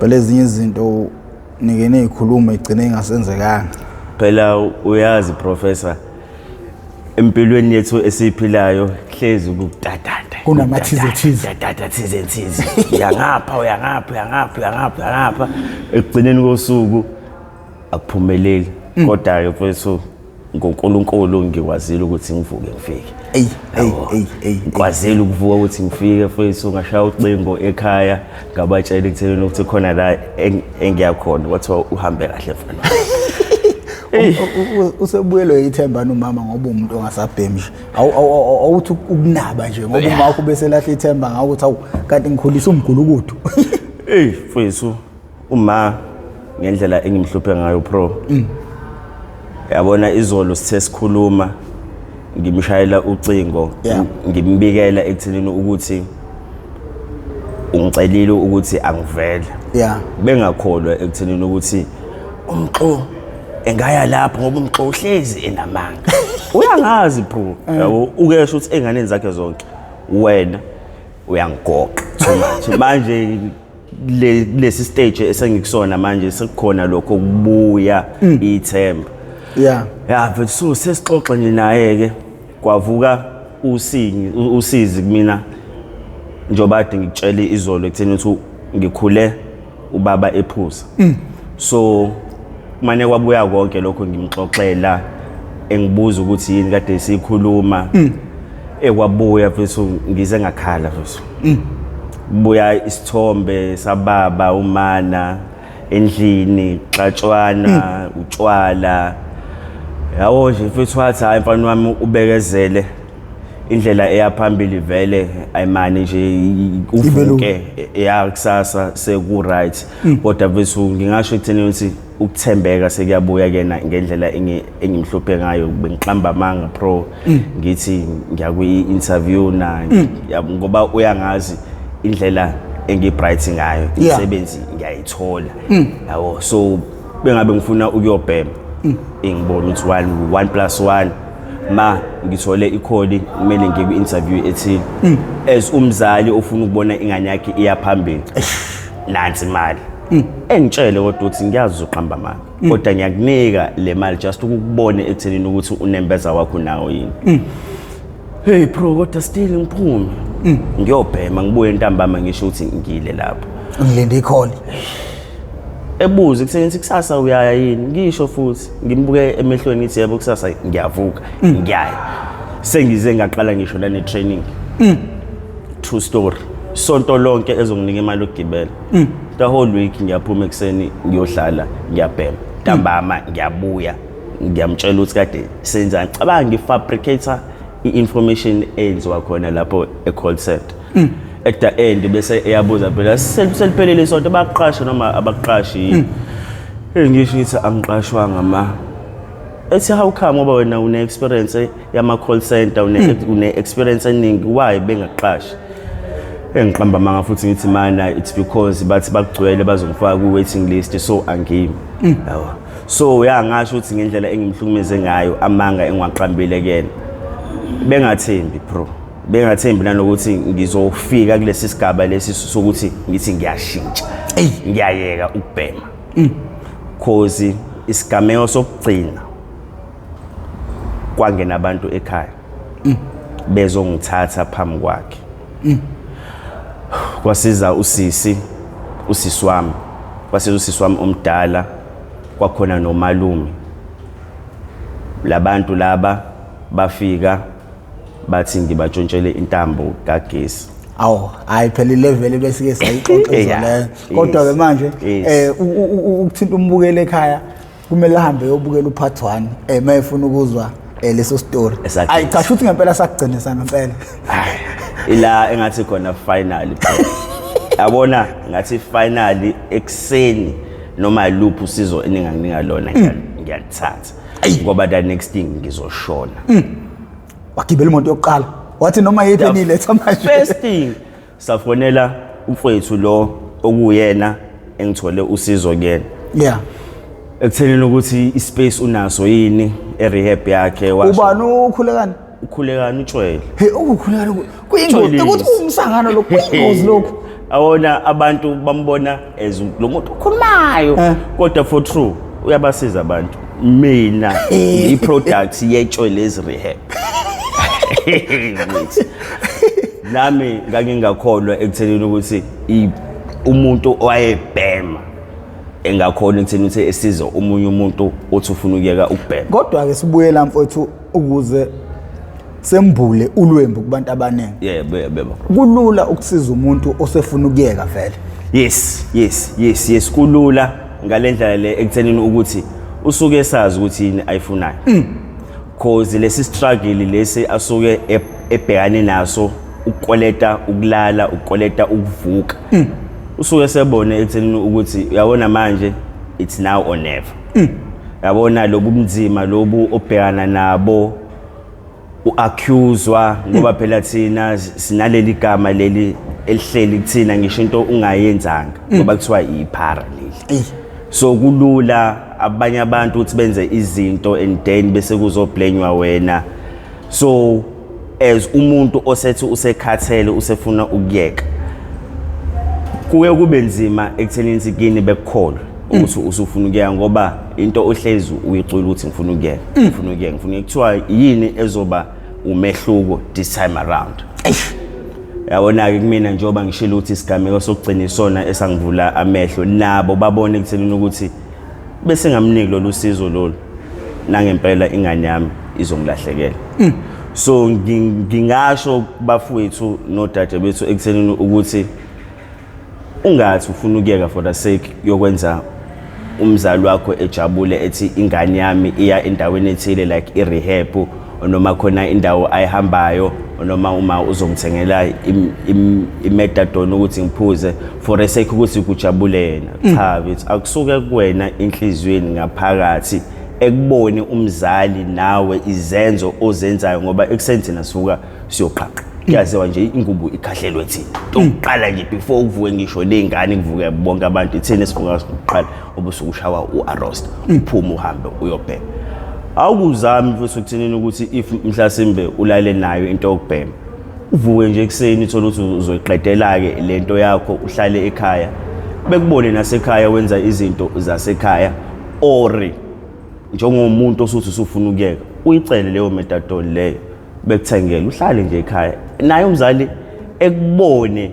Phela ezinye izinto nike niyikhuluma igcine ingasenzekanga. Phela uyazi, professor, empilweni yethu esiyiphilayo hlezi kukutatata. Kunamathize thize. Tatata thize thize. Uyangapha, uyangapha, uyangapha, uyangapha, uyangapha. Ekugcineni kosuku akuphumeleli. Kodwa ke mfethu, ngoNkulunkulu ngikwazile ukuthi ngivuke ngifike. Ey, ey, Yabo. ey, ey. Ngikwazile ukuvuka ukuthi ngifike, mfethu, ngashaya ucingo ekhaya, ngabatshela ekuthenini ukuthi khona la engiyakhona, kwathiwa uhambe kahle, mfana. Usebuyelwe ithemba nomama ngoba umuntu ongasabhemi nje. Awuthi ukunaba nje ngoba uma wakho bese lahla ithemba ngawo ukuthi awu, kanti ngikhulisa umgulukudu. Ey mfethu, uma ngendlela engimhluphe ngayo, pro. Yabona, izolo sithe sikhuluma, ngimshayela ucingo, ngimbikela ekuthenini ukuthi ungicelile ukuthi angivele. Bengakholwa ekuthenini ukuthi umxo engaya lapho, ngoba umxo uhlezi enamanga. Uyangazi, bro. Yabo, ukesho ukuthi enganeni zakhe zonke wena uyangigoqa too much. Manje lesi stage esengikusona manje sekukhona lokho kubuya ithemba. Ya mfethu, so sesixoxa nje naye ke, kwavuka usingi usizi kumina, njengoba kade ngikutshela izolo ekutheni ukuthi ngikhule ubaba ephuza. So mane kwabuya konke lokho, ngimxoxela, engibuza ukuthi yini kade sikhuluma, ekwabuya mfethu, ngize ngakhala, mfethu. Buya isithombe sababa umana endlini, xatshwana utshwala, yawo nje mfethu. Wathi, "Hayi mfana wami, ubekezele, indlela eya phambili vele ayimani nje uvuke ya kusasa seku right." Kodwa mfethu, ngingasho ekutheni ukuthi ukuthembeka sekuyabuya kena ngendlela engimhluphe ngayo. Bengiqamba amanga, pro, ngithi ngiyakwi-interview na ngoba uyangazi indlela engibright ngayo, imisebenzi ngiyayithola, yabo. So bengabe ngifuna ukuyobhema, engibona ukuthi 1 1 plus 1, ma ngithole i-call, kumele ngiye kwi-interview ethile. As umzali ofuna ukubona ingane yakhe iya phambili, nansi imali, engitshele kodwa ukuthi ngiyazi uzoqamba amanga, kodwa ngiyakunika le mali just ukukubona ekuthenini ukuthi unembeza wakho nawo yini. Hey bro, kodwa still ngiphume ngiyobhema, ngibuye ntambama, ngisho ukuthi ngile lapho. Ngilinde i-call. Ebuze kuseni ukuthi kusasa uyaya yini, ngisho futhi ngimbuke emehlweni, ngithi yebo, kusasa ngiyavuka ngiyaya. Sengize ngaqala ngisho la ne-training. True story, sonto lonke ezonginika imali yokugibela, the whole week ngiyaphuma ekuseni ngiyohlala, ngiyabhema, ntambama ngiyabuya, ngiyamtshela ukuthi kade senzani. Cabanga, ngifabricate i-information eyenziwa khona lapho e-call center. At the end bese eyabuza phela, "Seliphelele isonto, bakuqasha noma abakuqashi yini?" Ngisho ngithi angiqashwanga ma. Ethi, "How come, ngoba wena une experience yama call center, une experience eningi, why bengakuqashi?" Engiqamba amanga futhi ngithi mana it's because bathi bakugcwele, bazongifaka ku waiting list, so angimi, yabo. So uyangasho ukuthi ngendlela engimhlukumeze ngayo, amanga engiwaqambile kuyena, bengathembi, bro, bengathembi nanokuthi ngizofika kulesi sigaba lesi sokuthi ngithi ngiyashintsha, ngiyayeka ukubhema, cause isigameko sokugcina kwangena abantu ekhaya bezongithatha phambi kwakhe. Kwasiza usisi wami, kwasiza usisi wami omdala, kwakhona nomalume. Labantu laba bafika bathi ngibatshontshele intambo kagesi. Awu, hayi phela, ilevel besike sayixoxa leyo. Kodwa ke manje ukuthinta umbukeli ekhaya, kumele ahambe yobukela upart 1 mayefuna ukuzwa leso story. Ayi cha, shuthi ngempela sakugcinisa ngempela. Ila engathi khona finally, yabona, ngathi finally ekuseni noma luphi usizo eninganginika lona ngiyalithatha, ngoba the next thing ngizoshona. Wagibela imoto yokuqala, wathi noma yiphi eniletha manje. First thing safonela umfowethu lo okuyena engithole usizo kuyena ekuthenini ukuthi ispace unaso yini e-rehab yakhe, washo. Ubani, uKhulekani? UKhulekani, utshwele. Hey, ukuKhulekani kuyingozi. Utshwelisi. Ukuthi umsangano lokhu, kuyingozi lokhu. Awona abantu bambona as lo muntu okhulumayo, kodwa for true uyabasiza abantu. Mina i-product yeTshwelezi Rehab. Ngithi, nami ngangingakholwa ekuthenini ukuthi umuntu owayebhema engakhona ekutheni ukuthi esize omunye umuntu othi ufuna ukuyeka ukubhema. Kodwa-ke sibuyela, mfowethu, ukuze sembule ulwembu kubantu abaningi. Yebo. Kulula ukusiza umuntu osefuna ukuyeka vele? Yes, kulula ngale ndlela le ekuthenini ukuthi usuke esazi ukuthi yini ayifunayo, cause lesi struggle lesi asuke ebhekane naso, ukukweleta ukulala, ukukweleta ukuvuka, usuke sebone ekuthenini ukuthi uyabona manje, it's now or never. Yabona lobu bunzima lobu obhekana nabo, u-accuswa, ngoba phela thina sinaleli gama leli elihleli kuthina, ngisho into ungayenzanga, ngoba kuthiwa iphara leli. So kulula abanye abantu ukuthi benze izinto and then bese kuzoblenywa wena. So as umuntu osethi usekhathele, usefuna ukuyeka, kuye kube nzima ekuthenini ukuthi kini bekukholwe ukuthi usufuna ukuyeka, ngoba into ohlezi uyicula ukuthi ngifuna ukuyeka, ngifuna ukuyeka, ngifuna ukuyeka. Kuthiwa yini ezoba umehluko this time around? Yabona-ke, kumina njengoba ngishilo ukuthi isigameko sokugcina isona esangivula amehlo, nabo babone ekuthenini ukuthi bese ngamniki lolu sizo lolu, nangempela ingane yami izongilahlekela. So ngingasho bafowethu nodade bethu ekuthenini ukuthi ungathi ufuna ukuyeka for the sake yokwenza umzali wakho ejabule, ethi ingane yami iya endaweni ethile, like i-rehab, noma khona indawo ayihambayo, noma uma uzongithengela i-methadone ukuthi ngiphuze for the sake ukuthi kujabule yena. Cha bethu, akusuke kuwena enhliziyweni ngaphakathi, ekubone umzali nawe izenzo ozenzayo, ngoba ekuseni thina sivuka siyoqhaqa, kuyaziwa nje, ingubo ikhahlelwe thina okuqala nje before kuvuke ngisho ley'ngane, kuvuke bonke abantu, ithina esivuka kuqala, ubusuku ushawa u-arrost, uphume uhambe uyobhema. Awukuzami futhi ukuthinini ukuthi if mhlasimbe ulale nayo into yokubhema, uvuke nje ekuseni uthole ukuthi uzoyiqedela-ke le nto yakho, uhlale ekhaya, bekubone nasekhaya wenza izinto zasekhaya, or njengomuntu osuthi usufuna ukuyeka, uyicele leyo methadone leyo, bekuthengele, uhlale nje ekhaya, naye umzali ekubone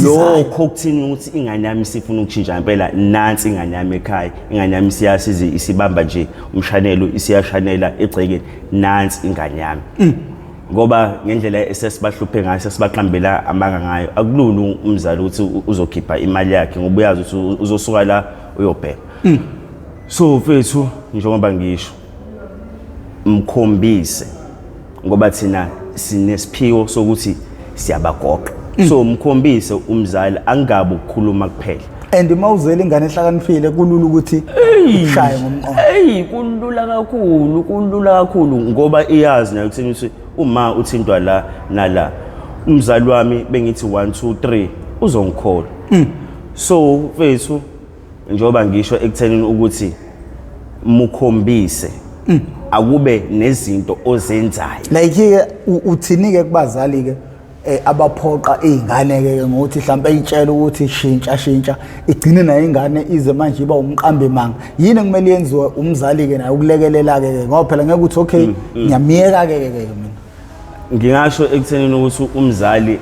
lokho kuthini ukuthi ingane yami isifuna ukushintsha ngempela. Nansi ingane yami ekhaya, ingane yami isiyasiza, isibamba nje umshanelo, isiyashanela egcekeni, nansi ingane yami. Ngoba ngendlela esesibahluphe ngayo, sesibaqambela amanga ngayo, akulula umzali ukuthi uzokhipha imali yakhe, ngoba uyazi ukuthi uzosuka la uyobhema. So mfethu, njengoba ngisho, mkhombise, ngoba thina sinesiphiwo sokuthi siyabagoqa. So mkhombise umzali, angabe ukukhuluma kuphela. And uma uzele ingane ehlakaniphile, kulula ukuthi ushaye ngomqondo. Hey, kulula kakhulu, kulula kakhulu, ngoba iyazi nayo ukuthini ukuthi uma uthintwa la nala, umzali wami bengithi 1 2 3, uzongikholwa. So mfethu, njengoba ngisho ekuthenini ukuthi mukhombise, akube nezinto ozenzayo. Like ke uthini ke kubazali ke abaphoqa izingane ke ngokuthi mhlawumbe eyitshela ukuthi shintsha shintsha, igcine nayo ingane ize manje iba umqambi manga? Yini ekumele yenziwe umzali ke naye ukulekelela ke, ngoba phela ngeke uthi okay, ngiyamiyeka ke ke mina? Ngingasho ekuthenini ukuthi umzali,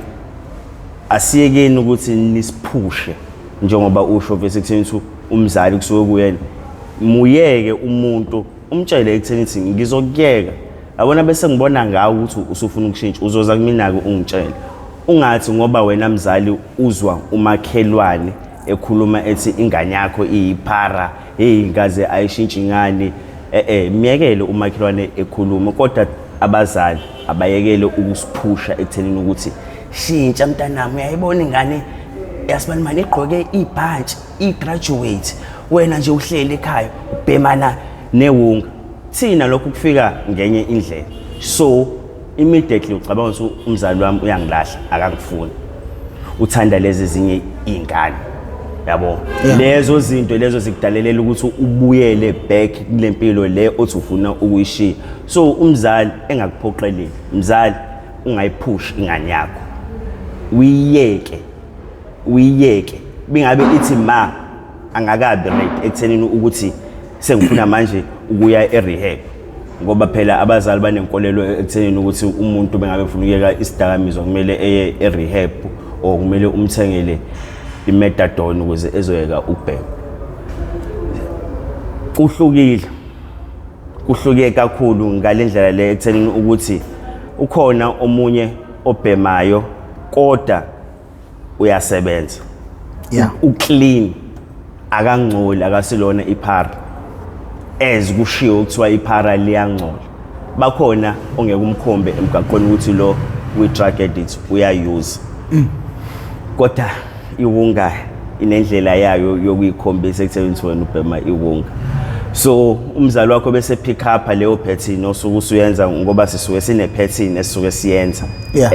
asiyekeni ukuthi nisiphushe, njengoba usho bese ekutheni ukuthi umzali kusuke kuyena. Muyeke umuntu, umtshele ekutheni ukuthi ngizokuyeka, yabona, bese ngibona ngawe ukuthi usufuna ukushintsha, uzoza kumina-ke ungitshele. Ungathi ngoba wena mzali uzwa umakhelwane ekhuluma ethi ingane yakho iyiphara, hey, ngaze ayishintshi ngani. Miyekele umakhelwane ekhuluma, kodwa abazali abayekele ukusiphusha ekuthenini ukuthi shintsha mntanami, uyayibona ingane yasibani mani igqoke ibhantshi, i-graduate, wena nje uhleli ekhaya ubhemana newunga. Thina lokhu kufika ngenye indlela, so immediately ucabanga ukuthi umzali wami uyangilahla, akangifuni, uthanda lezi ezinye iy'ngane, yabo. Lezo zinto lezo zikudalelela ukuthi ubuyele back kule mpilo le othi ufuna ukuyishiya. So umzali engakuphoqeleli, mzali ungayiphushi ingane yakho, uyiyeke. Uyiyeke bingabe ithi ma angakabi ready ekuthenini ukuthi sengifuna manje ukuya e-rehab, ngoba phela abazali banenkolelo ekuthenini ukuthi umuntu bengabe efuna ukuyeka isidakamizwa kumele eye e-rehab or kumele umthengele i-methadone ukuze ezoyeka ukubhema. Kuhlukile, kuhluke kakhulu ngale ndlela le ekuthenini ukuthi ukhona omunye obhemayo kodwa uyasebenza, uclean, akangcoli, akasilona iphara as kushiwo kuthiwa iphara liyangcola. Bakhona ongeke umkhombe emgaqweni ukuthi lo we-drug addict, uyayuza, kodwa iwunga inendlela yayo yokuyikhombisa ekutheni ukuthi wena ubhema iwunga. So umzali wakho bese pick up leyo pattern osuke usuyenza, ngoba sisuke sine pattern esisuke siyenza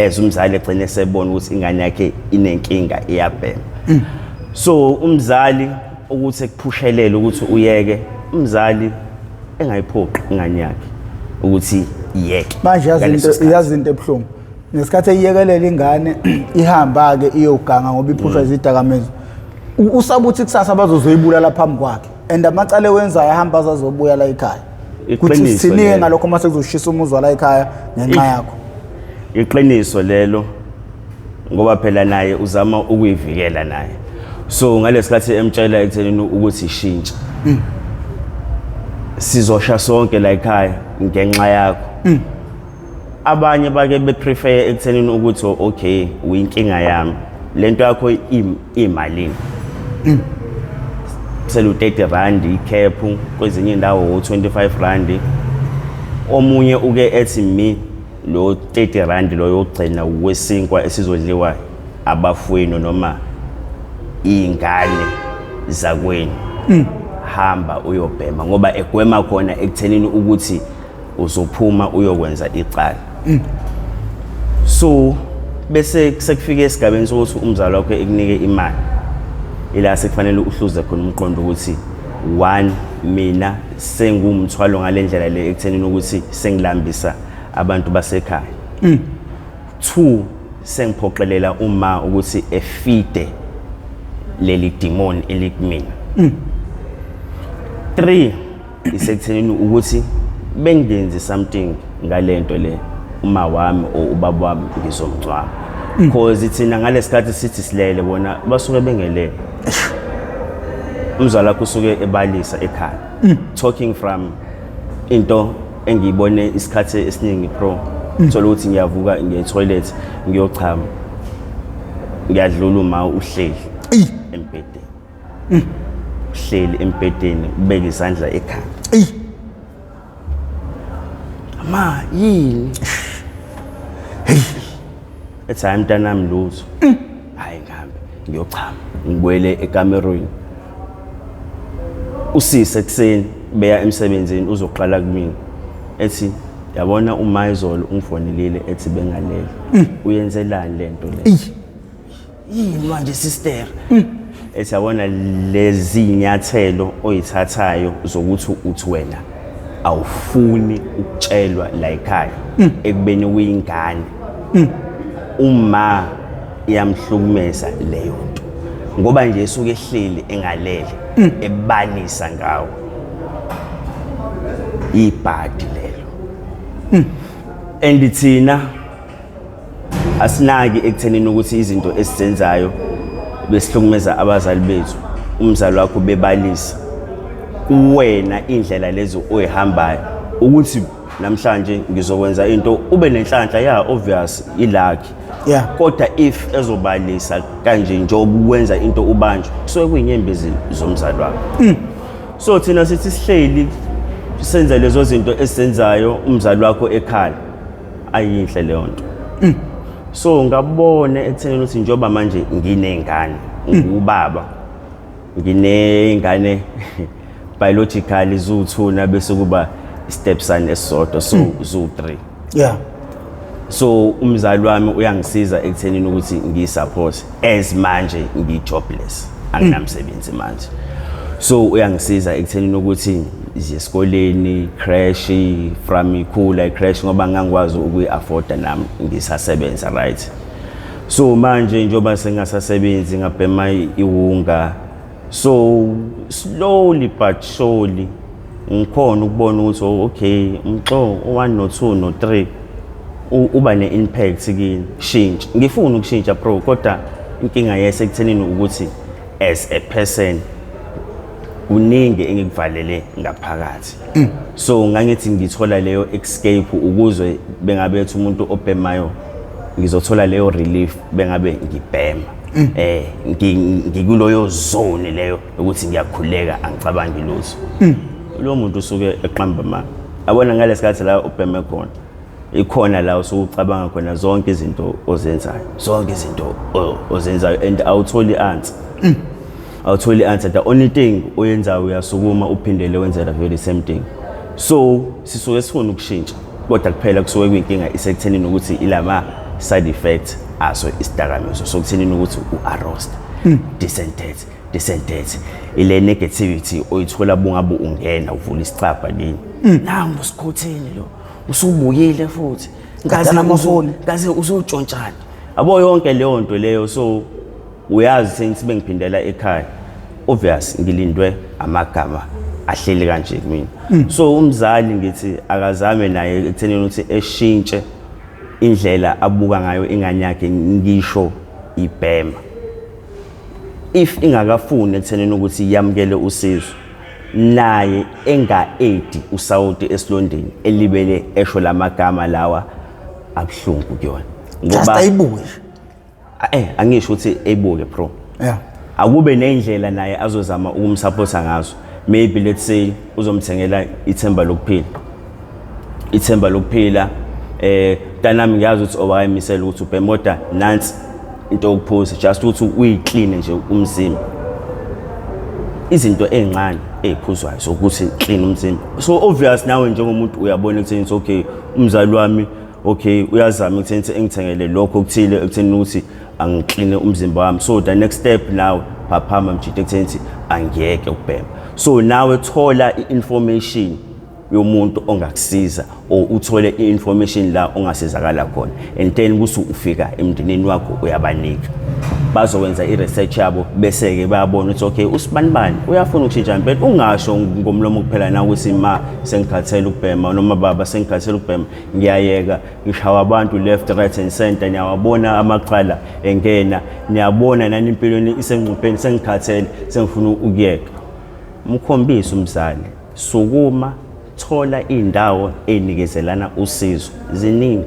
as umzali egcine sebona ukuthi ingane yakhe inenkinga, iyabhema. So umzali ukuthi ekuphushelele ukuthi uyeke, umzali engayiphoqi ingane yakhe ukuthi iyeke. Manje yazi ngaleso into, sikhathi. Yazi into ebuhlungu, ngesikhathi eyiyekelela ingane ihamba-ke iyoganga ngoba iphushwa izidakamizwa, usaba ukuthi kusasa bazozoyibulala phambi kwakhe, and amacala ewenzayo ahamba azazobuya la ekhaya. Kuthi Iqiniso sithinike lelo. ngalokho uma sekuzoshisa umuzi wala ekhaya ngenxa yakho. Iqiniso lelo, ngoba phela naye uzama ukuyivikela naye. So ngalesikhathi emtshela ekuthenini ukuthi shintsha, sizosha sonke la ekhaya ngenxa yakho, abanye bake beprefer ekuthenini ukuthi, "Oh, okay, uyinkinga yami lento yakho, imalini?" Selu 30 rand icap, kwezinye indawo u25 rand. Omunye uke ethi mi lo 30 rand lo yogcina wesinkwa esizodliwa abafowenu noma iy'ngane zakwenu, hamba uyobhema, ngoba egwema khona ekuthenini ukuthi uzophuma uyokwenza icala. So bese sekufike esigabeni sokuthi umzali wakho ekunike imali, ila sekufanele uhluze khona umqondo ukuthi, one, mina sengumthwalo ngale ndlela le ekuthenini ukuthi sengilambisa abantu basekhaya, two, sengiphoqelela uma ukuthi efide leli demon elikumina, three, isekuthenini ukuthi bengenzi something ngalento le, uma wami or ubaba wami ngizomngcwaba, because thina ngalesikhathi sithi silele, bona basuke bengelele. Umzali wakho usuke ebalisa ekhaya, talking from into engiyibone isikhathi esiningi, bro. Thola ukuthi ngiyavuka ngiye toilet ngiyochama, ngiyadlula, uma uhleli embhedeni, uhleli embhedeni, ubeke izandla ekhanda. Ma, yini? Ethi, "Hayi mntanami, lutho." Hayi, ngihambe ngiyochama, ngibuyele ekamerweni. Usise ekuseni beya emsebenzini uzoqala kumina ethi, "Yabona, uma izolo ungifonelile ethi bengalele, uyenzelani lento le?" "Yini manje, sister?" Ethi, "Yabona lezi nyathelo oyithathayo zokuthi uthi wena awufuni ukutshelwa la ekhaya ekubeni uyingane, uma iyamhlukumeza leyo nto, ngoba nje esuke ehleli engalele ebalisa ngawo, ibhadi lelo." And thina asinaki ekuthenini ukuthi izinto esizenzayo besihlukumeza abazali bethu. Umzali wakho bebalisa kuwena indlela lezi oyihambayo ukuthi namhlanje ngizokwenza into, ube nenhlanhla ya obvious ilucky, kodwa if ezobalisa kanje njengoba ukwenza into ubanjwe, kusuke kuyinyembezi zomzali wakho. So thina sithi sihleli senze lezo zinto esizenzayo, umzali wakho ekhala, ayinhle leyo nto. So ngabona ekutheni ukuthi njengoba manje nginengane, ngubaba, nginengane biologically ziwu-2, bese kuba stepson esisodwa, so ziwu-3. So umzali wami uyangisiza ekuthenini ukuthi ngiyisupport, as manje ngiyi-jobless, anginamsebenzi manje. So uyangisiza ekuthenini ukuthi ziye esikoleni, creche, from ikhula icreche, ngoba ngangikwazi ukuyi-afforda nami ngisasebenza, right? So manje njengoba sengasasebenzi, ngabhema iwunga. So slowly but surely ngikhona ukubona ukuthi, oh, okay, umxo u1 no2 no3 uba ne-impact kini. Shintsha, ngifuna ukushintsha, bro, kodwa inkinga yese ekuthenini ukuthi as a person kuningi engikuvalele ngaphakathi. So ngangithi ngithola leyo escape ukuze bengabethi umuntu obhemayo ngizothola leyo relief bengabe ngibhema, ngikuloyo zone leyo ukuthi ngiyakhuleka, angicabangi lutho. Lo muntu usuke eqamba amanga. Abona ngalesikhathi la ubheme khona, ikhona la usukucabanga khona zonke izinto ozenzayo, zonke izinto ozenzayo, and awutholi answer, awutholi answer. The only thing oyenzayo, uyasukuma uphindele wenze the very same thing. So sisuke sifuna ukushintsha, kodwa kuphela kusuke kuyinkinga isekuthenini ukuthi ilama side effects aso isidakamizwa. So kuthenini ukuthi u-arrest this and that, this and that, ile negativity oyithola bungabe ungena uvula isicabha kini, nangu usikhotheni lo usubuyile futhi. Ngadana amafoni. Ngaze uzotshontshana, yabo, yonke leyo nto leyo. So uyazi, sengithi bengiphindela ekhaya, obvious ngilindwe amagama ahleli kanje kumina. So umzali ngithi akazame naye ekuthenini ukuthi eshintshe indlela abuka ngayo ingane yakhe, ngisho ibhema. If ingakafuni ekuthenini ukuthi yamukele usizo, naye enga-edi usawoti esilondeni, elibele esho lamagama lawa abuhlungu kuyona. Just ayibuke nje. Angisho ukuthi eyibuke, bro. Akube nendlela naye azozama ukumsupporta ngazo. Maybe, let's say, uzomthengela ithemba lokuphila, ithemba lokuphila. Mntanami, ngiyazi ukuthi owayimisela ukuthi ubheme, kodwa nansi into yokuphuza, just ukuthi uyiclean nje umzimba, izinto ey'ncane ey'phuzwayo zokuthi clean umzimba. So obvious nawe njengomuntu uyabona ekutheni ukuthi, okay, umzali wami, okay, uyazama ekutheni ukuthi engithengele lokho okuthile ekutheni ukuthi angikline umzimba wami. So the next step nawe phaphama mjide ekutheni ukuthi angiyeke ukubhema. So nawe thola i-information yomuntu ongakusiza or uthole i-information la ongasizakala khona, and then kusu ufika emndenini wakho uyabanika, bazokwenza i-research yabo, bese-ke bayabona ukuthi, okay, usibanibani uyafuna ukushintsha impela. Ungasho ngomlomo kuphela na ukuthi, "Ma, sengikhathele ukubhema," noma, "Baba, sengikhathele ukubhema, ngiyayeka, ngishawa abantu left, right and center, niyawabona amacala engena, niyabona nani impilo isengcupheni, sengikhathele, sengifuna ukuyeka." Mkhombise umzali, sukuma, thola indawo enikezelana usizo. Ziningi,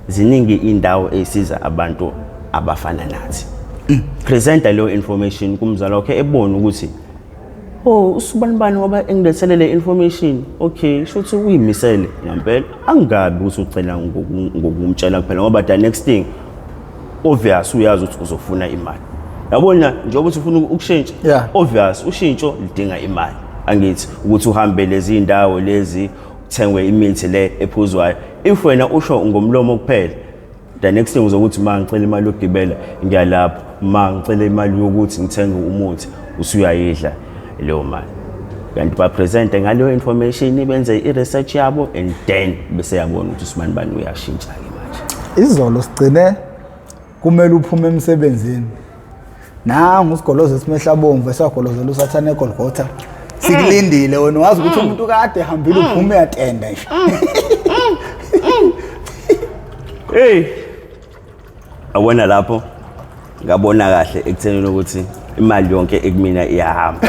ziningi indawo eyisiza abantu abafana nathi. Presenta leyo information kumzali wakhe, ebone ukuthi, oh, usibanibani ngoba engilethele le information, okay, shuthi uyimisele ngempela. Angabi ukuthi ucela ngokumtshela kuphela, ngoba the next thing, obvious, uyazi ukuthi uzofuna imali, yabona, njengoba uthi ufuna ukushintsha. Obvious ushintsho lidinga imali, angithi, ukuthi uhambe lezi ndawo lezi, kuthengwe imithi le ephuzwayo. If wena usho ngomlomo kuphela, the next thing uzokuthi, "Ma, ngicela imali yokugibela, ngiyalapho. Ma, ngicela imali yokuthi ngithenge umuthi." Usuyayidla leyo mali. Kanti bapresente ngaleyo information, benze i-research yabo, and then bese yabona ukuthi usibani bani uyashintsha-ke manje. Izolo sigcine kumele uphume emsebenzini, nangu usigolozo esimehla bomvu esagolozela usathane eGolgotha sikulindile. Wena wazi ukuthi umuntu kade ehambile, uphume uyatenda nje. Hey, awona lapho ngabona kahle ekuthenini ukuthi imali yonke ekumina iyahamba.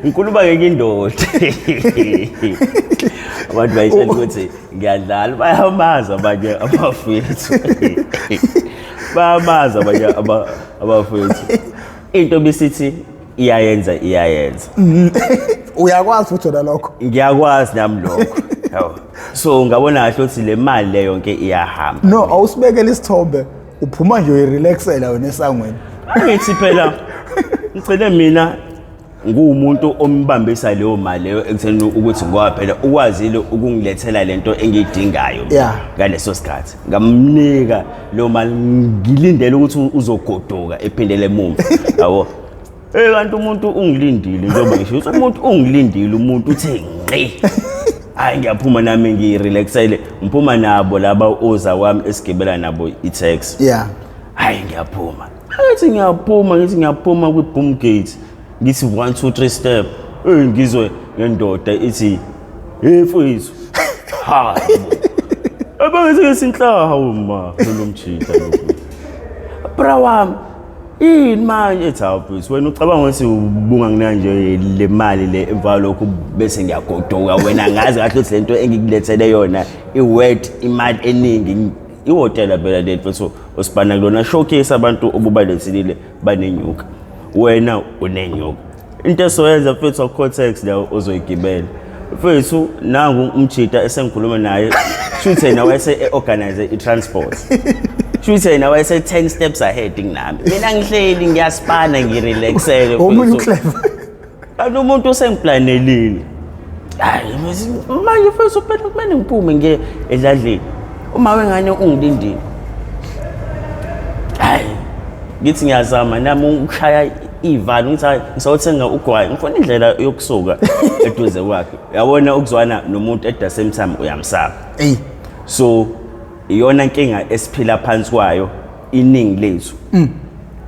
Ngikhuluma ngeke indoda, abantu bayitshela ukuthi ngiyadlala. Bayamazi abanye abafethu, bayamazi abanye abafethu, into bisithi iyayenza, iyayenza. Uyakwazi futhi wena lokho. Ngiyakwazi nami lokho, yabo. So ngabona kahle ukuthi le mali le yonke iyahamba. No, awusibekele isithombe, uphuma nje uyirelaxela wena esangweni. Angithi phela ngicele mina nguwumuntu ombambisa leyo mali leyo ekutheni ukuthi, ngoba phela ukwazile ukungilethela lento engiyidingayo mina ngaleso sikhathi, ngamnika leyo mali ngilindele ukuthi uzogoduka ephindele emuva, yabo. Kanti umuntu ungilindile, njengoba ngisho ukuthi umuntu ungilindile, umuntu uthe ngqi. Hayi, ngiyaphuma nami, ngirelaxele, ngiphuma nabo laba oza kwami esigibela nabo i-taxi. Hayi, ngiyaphuma, ngithi ngiyaphuma, ngithi ngiyaphuma kwi-boom gate, ngithi 1 2 3 step, ngizwe ngendoda ithi, "Hey mfowethu." Hayi bo, abangithi ngesinhlaha uma lo mjita lo, bra wami, yini manje? Ethi, "Hawu mfethu, wena ucabanga ukuthi ubunga nginika nje le mali le, emva lokho bese ngiyagoduka? Wena ngazi kahle ukuthi lento engikulethele yona i-worth imali eningi." Ihhotela phela le, mfethu, osipana kulona showcase abantu obubalethelile banenyuka, wena unenyuka. Into esoyenza mfethu, akukho taxi la ozoyigibela mfethu. Nangu umjita esengikhuluma naye, shuthi yena wayese e-organize i-transport, shuthi yena wayese 10 steps ahead kunami. Mina ngihleli ngiyasipana, ngirelaxele. Omunye uclever. Kanti umuntu usengiplanelile. Hayi manje mfethu, phela kumele ngiphume ngiye edladleni, uma wengane ungilindile. Hayi, ngithi ngiyazama nami ukushaya ivalo, ngithi hayi, ngisawuthenga ugwayi, ngifuna indlela yokusuka eduze kwakhe. Uyabona, ukuzwana nomuntu at the same time uyamsaba. Ey. So iyona nkinga esiphila phansi kwayo iningi lethu.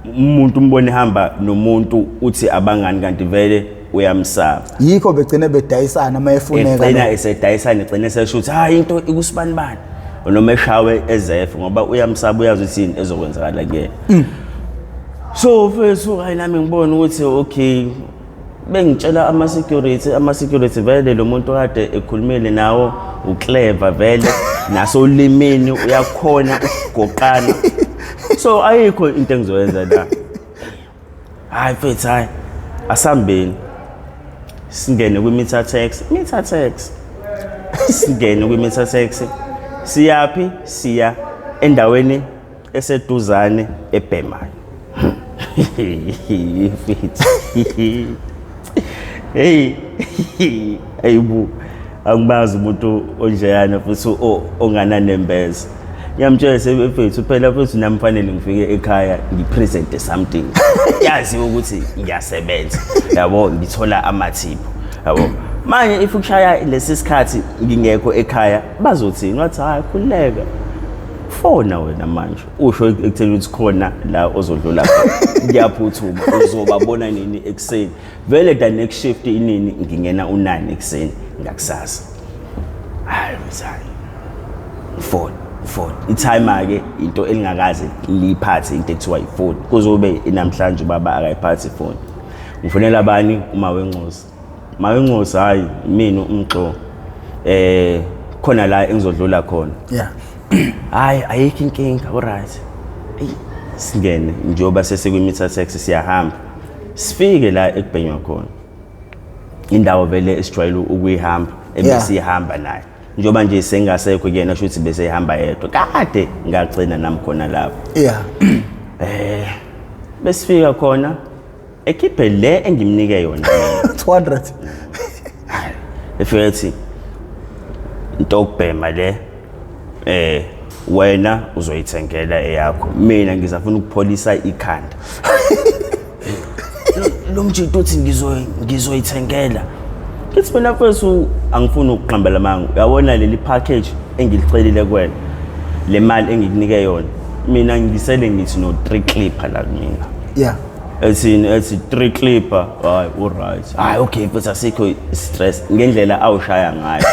Umuntu umbone ehamba nomuntu, uthi abangani, kanti vele uyamsaba. Yikho begcine bedayisana uma efuneka. Egcina esedayisana, egcina esesho ukuthi hayi, into ikusibanibani, noma eshawe ezefe, ngoba uyamsaba, uyazi ukuthi yini ezokwenzakala kuyena. So mfethu, hayi, nami ngibona ukuthi okay, bengitshela ama-security, ama-security vele lo muntu kade ekhulumile nawo uclever vele, nasolimini uyakhona ukugoqana, so ayikho into engizoyenza la. Hayi mfethu, hayi, asambeni singene kwi-meter taxi, meter taxi, singene kwi-meter taxi. Siyaphi? Siya endaweni eseduzane ebhemayo mfethu. Hey, ayibu, angibazi umuntu onjeyana futhi ongananembeza. Ngiyamtshela sebefethu phela futhi nami fanele ngifike ekhaya ngipresente something, yaziwa ukuthi ngiyasebenza, yabo, ngithola amathiphu, yabo. Manje if ukushaya lesi sikhathi ngingekho ekhaya, bazothini? Wathi, "Hayi, khululeka, fona wena manje, usho ekutheni ukuthi khona la ozodlula khona, ngiyaphuthuma, uzobabona nini ekuseni vele, the next shift inini?" Ngingena u9 ekuseni ngakusasa. Hayi mzali, phone, phone, i-timer ke into elingakaze liphathe, into ekuthiwa ifoni kuzobe namhlanje ubaba akayiphathi ifoni. Ngifonela abani? Uma wencosi, ma wencosi, "Hayi, mina umxo, khona la engizodlula khona." "Hayi, ayikho inkinga, alright." Eyi, singene njengoba sesikwi-meter taxi, siyahamba, sifike la ekubhenywa khona, indawo vele esijwayele ukuyihamba ebesihamba naye, njengoba nje sengasekho kuyena, sho ukuthi bese ehamba yedwa, kade ngagcina nami khona lapho. Besifika khona, ekhiphe le engimnike yona mina. 200. Efika ethi, "Into okubhema le, wena uzoyithengela eyakho, mina ngizafuna ukupholisa ikhanda." Lo mjito uthi, "Ngizoyithengela." Ngithi mina, "Mfethu, angifuni ukuqambela manga. Uyabona leli package engilicelile kuwena, le mali engikunike yona, mina ngisele ngithi no 3 clipper la kumina." Ethini? Ethi, "3 clipper, hayi, uright." "Hayi, okay mfethu, asikho stress." Ngendlela awushaya ngayo,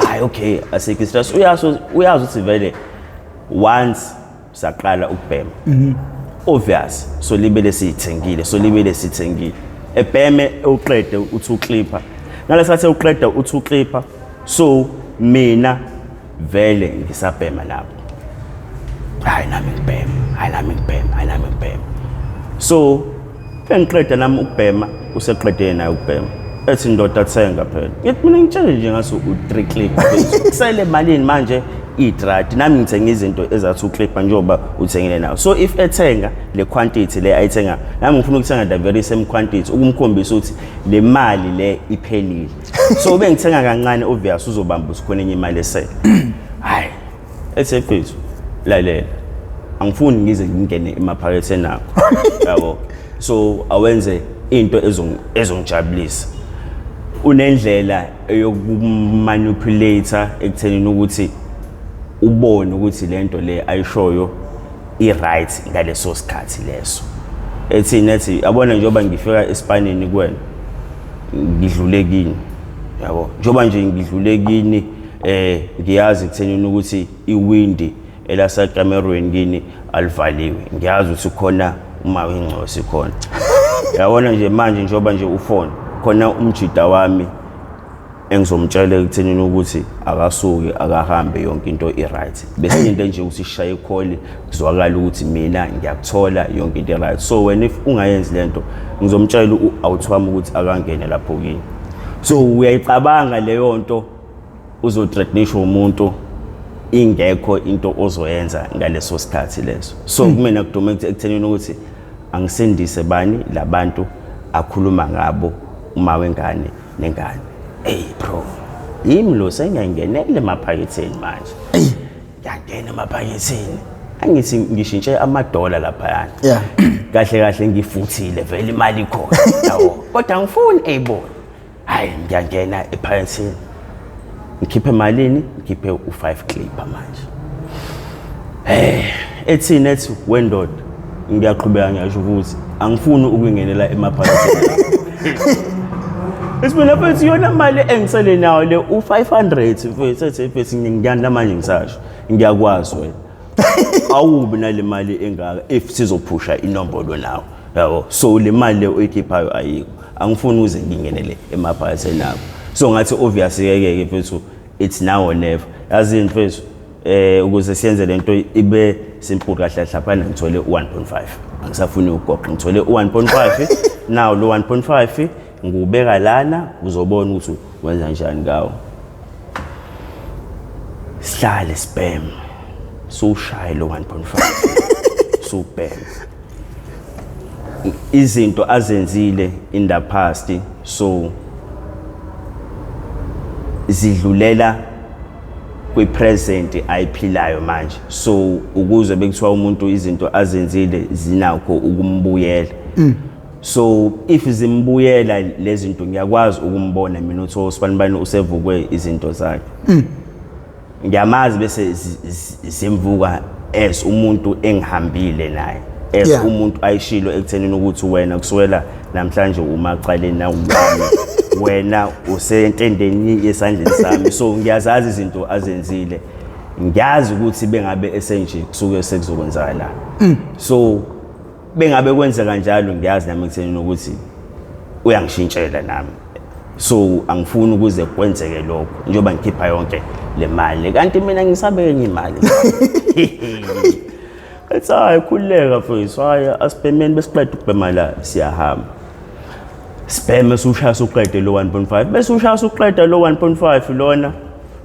"Hayi, okay, asikho stress." Uyazi ukuthi vele once saqala ukubhema, obvious, so libele siyithengile, so libele sithengile. Ebheme uqede uthi uclipper, ngalesikhathi uqeda uthi uclipper, so mina vele ngisabhema lapho. Hayi, nami ngibhema, hayi, nami ngibhema, hayi, nami ngibhema. So bengiqeda nami ukubhema, useqedile naye ukubhema. Ethi, "Ndoda, thenga phela." Ngithi mina, "Ngitshele nje ngathi u-3 clip, kusele malini manje?" Idradi nami ngithenga izinto ezathi uclipper njengoba uthengile nawo. So if ethenga le quantity le ayithenga, nami ngifuna ukuthenga the very same quantity, ukumkhombisa ukuthi le mali le iphelile. So bengithenga kancane, obvious uzobamba ukuthi khona enye imali esele. Hayi, ethi, "Mfethu, lalela, angifuni ngize ngingene emaphaketheni akho, yabo, so awenze into ezongijabulisa." Unendlela eyokumanipulate ekuthenini ukuthi ubone ukuthi lento le ayishoyo i-right ngaleso sikhathi leso. Ethini ethi yabona njengoba ngifika esipanini kuwena ngidlule kini, yabo, njengoba nje ngidlule kini ngiyazi ekuthenini ukuthi iwindi elasekamerweni kini alivaliwe, ngiyazi ukuthi khona uma wengcosi khona. Yabona nje manje njengoba nje ufona khona umjida wami engizomtshela ekuthenini ukuthi akasuke akahambe, yonke into i-right. Bese into nje ukuthi sishaye ikholi kuzwakala ukuthi mina ngiyakuthola, yonke into i-right. So wena if ungayenzi lento ngizomtshela u-out wami ukuthi akangene lapho kini. So uyayicabanga leyo nto, uzothreatenisha umuntu ingekho into ozoyenza ngaleso sikhathi leso. So kumina kudume ekuthenini ukuthi angisindise bani labantu akhuluma ngabo uma wengane nengane. Hey bro, yimi lo sengiyangenela emaphaketheni manje. Ngiyangena emaphaketheni, angithi ngishintshe amadola laphayana. Kahle kahle ngifuthile vele, imali ikhona, yabo, kodwa angifuni eyibone. Hayi, ngiyangena ephaketheni ngikhiphe malini, ngikhiphe u5 clipper manje. Ethini ethi wendoda, ngiyaqhubeka ngiyasho ukuthi angifuni ukungenela emaphaketheni. Isibona mfethu, yona mali engisele nayo le u500 mfethu, ethi mfethu ngiyanda manje, ngisasho ngiyakwazi wena awubi nale mali engaka if sizophusha inombolo nawe, yabo. So le mali le oyikhiphayo ayikho, angifuni ukuze ngingenele emaphaketheni akho. So ngathi obvious ke ke mfethu, it's now or never. Yazini mfethu, ukuze siyenze lento ibe simple kahle kahle, lapha ngithole u1.5, angisafuni ukugoqa, ngithole u1.5. Now lo 1.5 ngubeka lana, uzobona ukuthi wenza kanjani ngawo. Sihlale sibheme, suwushaye lo 1.5, suwubheme izinto azenzile in the past, so zidlulela kwi-present ayiphilayo manje. So ukuze bekuthiwa umuntu izinto azenzile zinakho ukumbuyela, so if zimbuyela lezi zinto, ngiyakwazi ukumbona mina ukuthi usibanibani usevukwe izinto zakhe, ngiyamazi, bese zimvuka as umuntu engihambile naye, as umuntu ayishilo ekuthenini ukuthi wena kusukela namhlanje umacaleni nawami, wena usentendeni yesandleni sami. So ngiyazazi izinto azenzile, ngiyazi ukuthi bengabe esenje kusuke sekuzokwenzakala. So bengabe kwenzeka kanjalo, ngiyazi nami ekuthenini ukuthi uyangishintshela nami. So angifuni ukuze kwenzeke lokho njengoba ngikhipha yonke le mali, kanti mina ngisabe enye imali. Ethi hayi, khululeka mfethu, hayi asibhemeni, besiqeda ukubhema la siyahamba sibheme, sushaya suqede lo 1.5, bese ushaya suqeda lo 1.5 lona.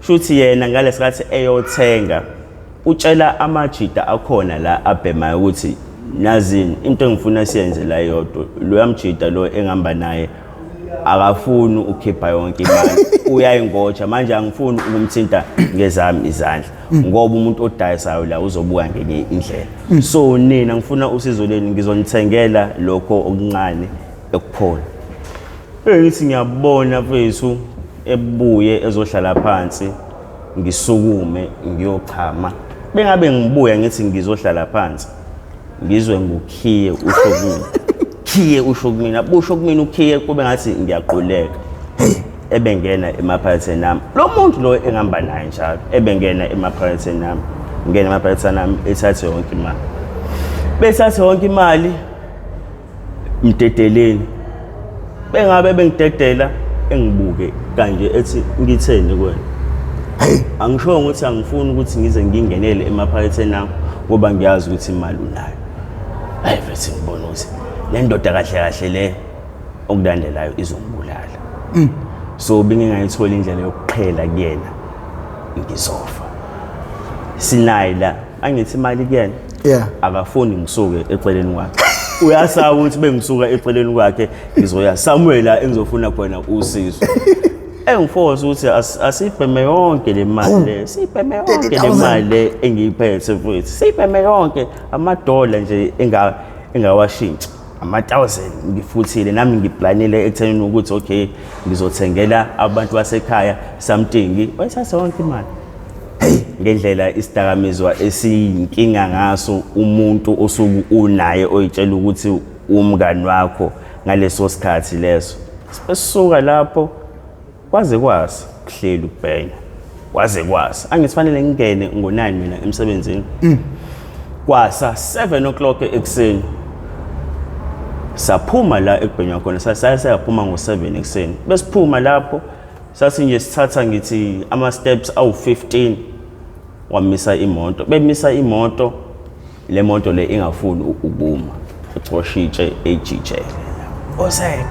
Shuthi yena ngalesikhathi eyothenga utshela amajida akhona la abhemayo ukuthi nazini into engifuna siyenze la yodwa, lo yamjida lo engihamba naye akafuni ukukhipha yonke imali, uyayingotsha manje, angifuni ukumthinta ngezami izandla ngoba umuntu odayisayo la uzobuka ngenye indlela. So nina ngifuna usizo leni, ngizonithengela lokho okuncane ekukhona. Ngithi ngiyabona mfethu ebuye ezohlala phansi, ngisukume ngiyochama, bengabe ngibuya ngithi ngizohlala phansi, ngizwe ngukhiye usho kumina, khiye usho kumina, busho kumina ukhiye, kube ngathi ngiyaquleka. Ebengena emaphaketheni ami lo muntu lo engihamba naye njalo, ebengena emaphaketheni ami, ngena emaphaketheni ami, ethathe yonke imali, bethathe yonke imali mdedeleni. Bengabe bengidedela, engibuke kanje ethi ngitheni kuwena, angisho ukuthi angifuni ukuthi ngize ngingenele emaphaketheni akho ngoba ngiyazi ukuthi imali unayo. Hayi mfethu, ngibona ukuthi le ndoda kahle kahle le okulandelayo izongibulala, so bengingayitholi indlela yokuqhela kuyena, ngizofa. Sinaye la, angithi imali kuyena, akafuni ngisuke eceleni kwakhe, uyasaba ukuthi bengisuka eceleni kwakhe ngizoya somewhere la engizofuna khona usizo. Engiforce ukuthi asibheme yonke le mali le, sibheme yonke le 30,000. mali le engiyiphethe futhi sibheme yonke, amadola nje engawashintshi. Ama-1000 ngifuthile nami, ngiplanile ekuthenini ukuthi okay, ngizothengela abantu basekhaya something. Wayithatha yonke imali. Ngendlela isidakamizwa esiyinkinga ngaso, umuntu osuke unaye oyitshela ukuthi umngani wakho ngaleso sikhathi leso. Sisuka lapho kwaze kwasa, kuhleli ukubhenya kwaze kwasa. Angisifanele ngingene ngo-9 mina emsebenzini. Kwasa 7 o'clock ekuseni saphuma la ekubhenywa khona. Saye sayaphuma ngo-7 ekuseni. Besiphuma lapho, sathi nje sithatha ngithi ama-steps awu-15, wamisa imoto. Bemisa imoto, le moto le ingafuni ukuma, ucoshitshe ejijele osek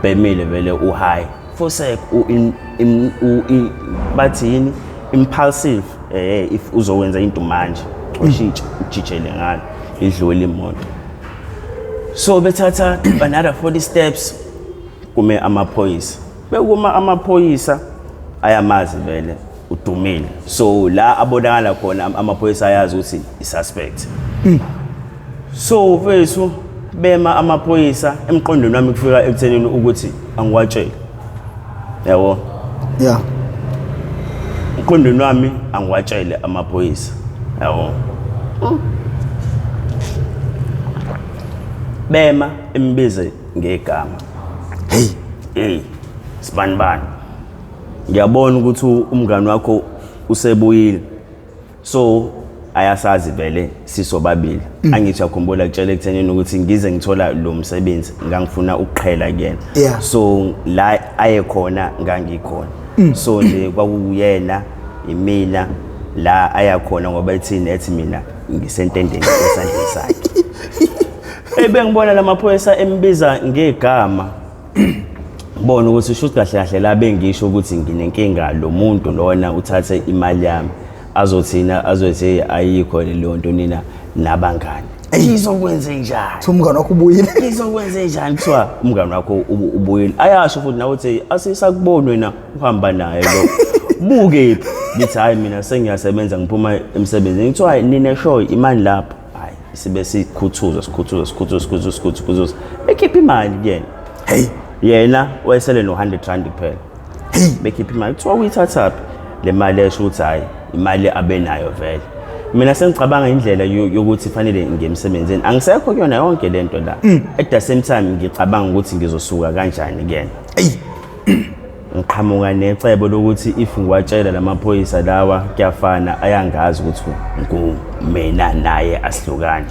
bhemile vele u-high fosek bathi yini, impulsive. If uzokwenza into manje, coshitshe ujijele ngalo, idlule imoto. So bethatha another 40 steps, kume amaphoyisa. Bekuma amaphoyisa, ayamazi vele, udumile. So la abonakala khona amaphoyisa ayazi ukuthi i-suspect. So mfethu, bema amaphoyisa, emqondweni wami kufika ekuthenini ukuthi angiwatshele, yabo. Emqondweni wami angiwatshele amaphoyisa, yabo. Bema, embize ngegama. Hey. Hey, sibani bani, ngiyabona ukuthi umngani wakho usebuyile. So ayasazi vele sisobabili. Angithi uyakhumbula kutshela ekuthenini ukuthi ngize ngithola lo msebenzi ngangifuna ukuqhela kuyena. So la aye khona ngangikhona. So nje kwakuyena imina la aya khona, ngoba ethini, ethi mina ngisentendeni esandleni sakhe. Ebengibona lamaphoyisa embiza ngegama, bona ukuthi shuthi kahle kahle la bengisho ukuthi nginenkinga, lo muntu lona uthathe imali yami, azothina azothi ayikho leyo nto, nina nabangani, ngizokwenze njani? Thi umngane wakho ubuyile. Ngizokwenze njani? Kuthiwa umngane wakho ubuyile. Ayasho futhi nawe uthi asisakuboni wena uhamba naye lo, bukephi? Ngithi hayi, mina sengiyasebenza, ngiphuma emsebenzini. Ngithiwa hayi, nina sho imali lapho. Hayi, sibe sikhuthuza, sikhuthuza, sikhuthuza, sikhuthuza, sikhuthuza, sikhuthuza, bekhipha imali kuyena. Hey. Yena wayesele no-100 rand kuphela. Hey. Bekhipha imali, kuthiwa uyithathaphi le mali? Esho ukuthi hhayi, imali abenayo vele. Mina sengicabanga indlela yokuthi fanele ngiye emsebenzini, angisekho kuyona yonke le nto la. At the same time ngicabanga ukuthi ngizosuka kanjani kuyena. Hey. Ngiqhamuka necebo lokuthi if ngiwatshela lamaphoyisa lawa, kuyafana ayangazi ukuthi ngumina naye, asihlukani.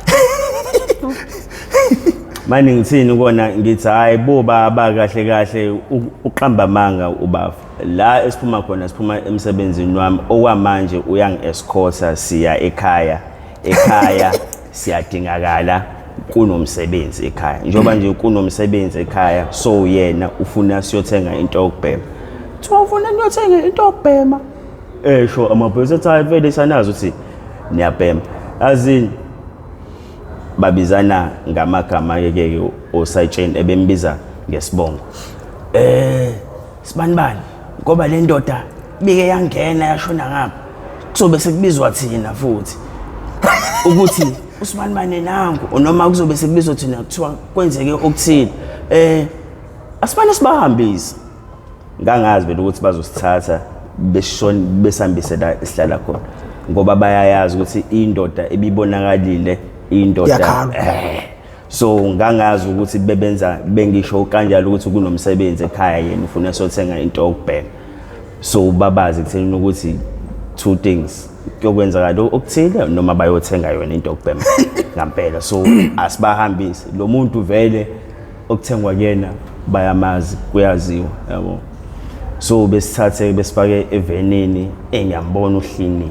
Manje ngithini kona? Ngithi hayi bo baba, kahle kahle uqamba amanga ubafa. La esiphuma khona, siphuma emsebenzini wami. Okwamanje uyangi-escorta, siya ekhaya. Ekhaya siyadingakala, kunomsebenzi ekhaya. Njengoba nje kunomsebenzi ekhaya, so yena ufuna siyothenga into yokubhema. Kuthiwa ufuna niyothenga into yokubhema, esho amaphoyisa ethi hayi vele sanazi ukuthi niyabhema. Azini babizana ngamagama ke osayitsheni, ebembiza ngesibongo, sibani bani, ngoba le ndoda bike yangena yashona ngapha, kuzobe sekubizwa thina futhi ukuthi usibani bani nangu, noma kuzobe sekubizwa thina kuthiwa kwenzeke okuthile, asibane sibahambise. Ngangazi vele ukuthi bazosithatha beshone besihambise la esihlala khona, ngoba bayayazi ukuthi indoda ebibonakalile indoda. Iyakhala. So ngangazi ukuthi bebenza bengisho kanjalo ukuthi kunomsebenzi ekhaya, yena ufuna sothenga into yokubhema. So babazi kutheni ukuthi two things kuyokwenzakala okuthile, noma bayothenga yona into yokubhema ngampela. So asibahambise, lo muntu vele okuthengwa kuyena bayamazi, kuyaziwa, yabo. So besithathe besifake evenini. Engiyambona uhlinile,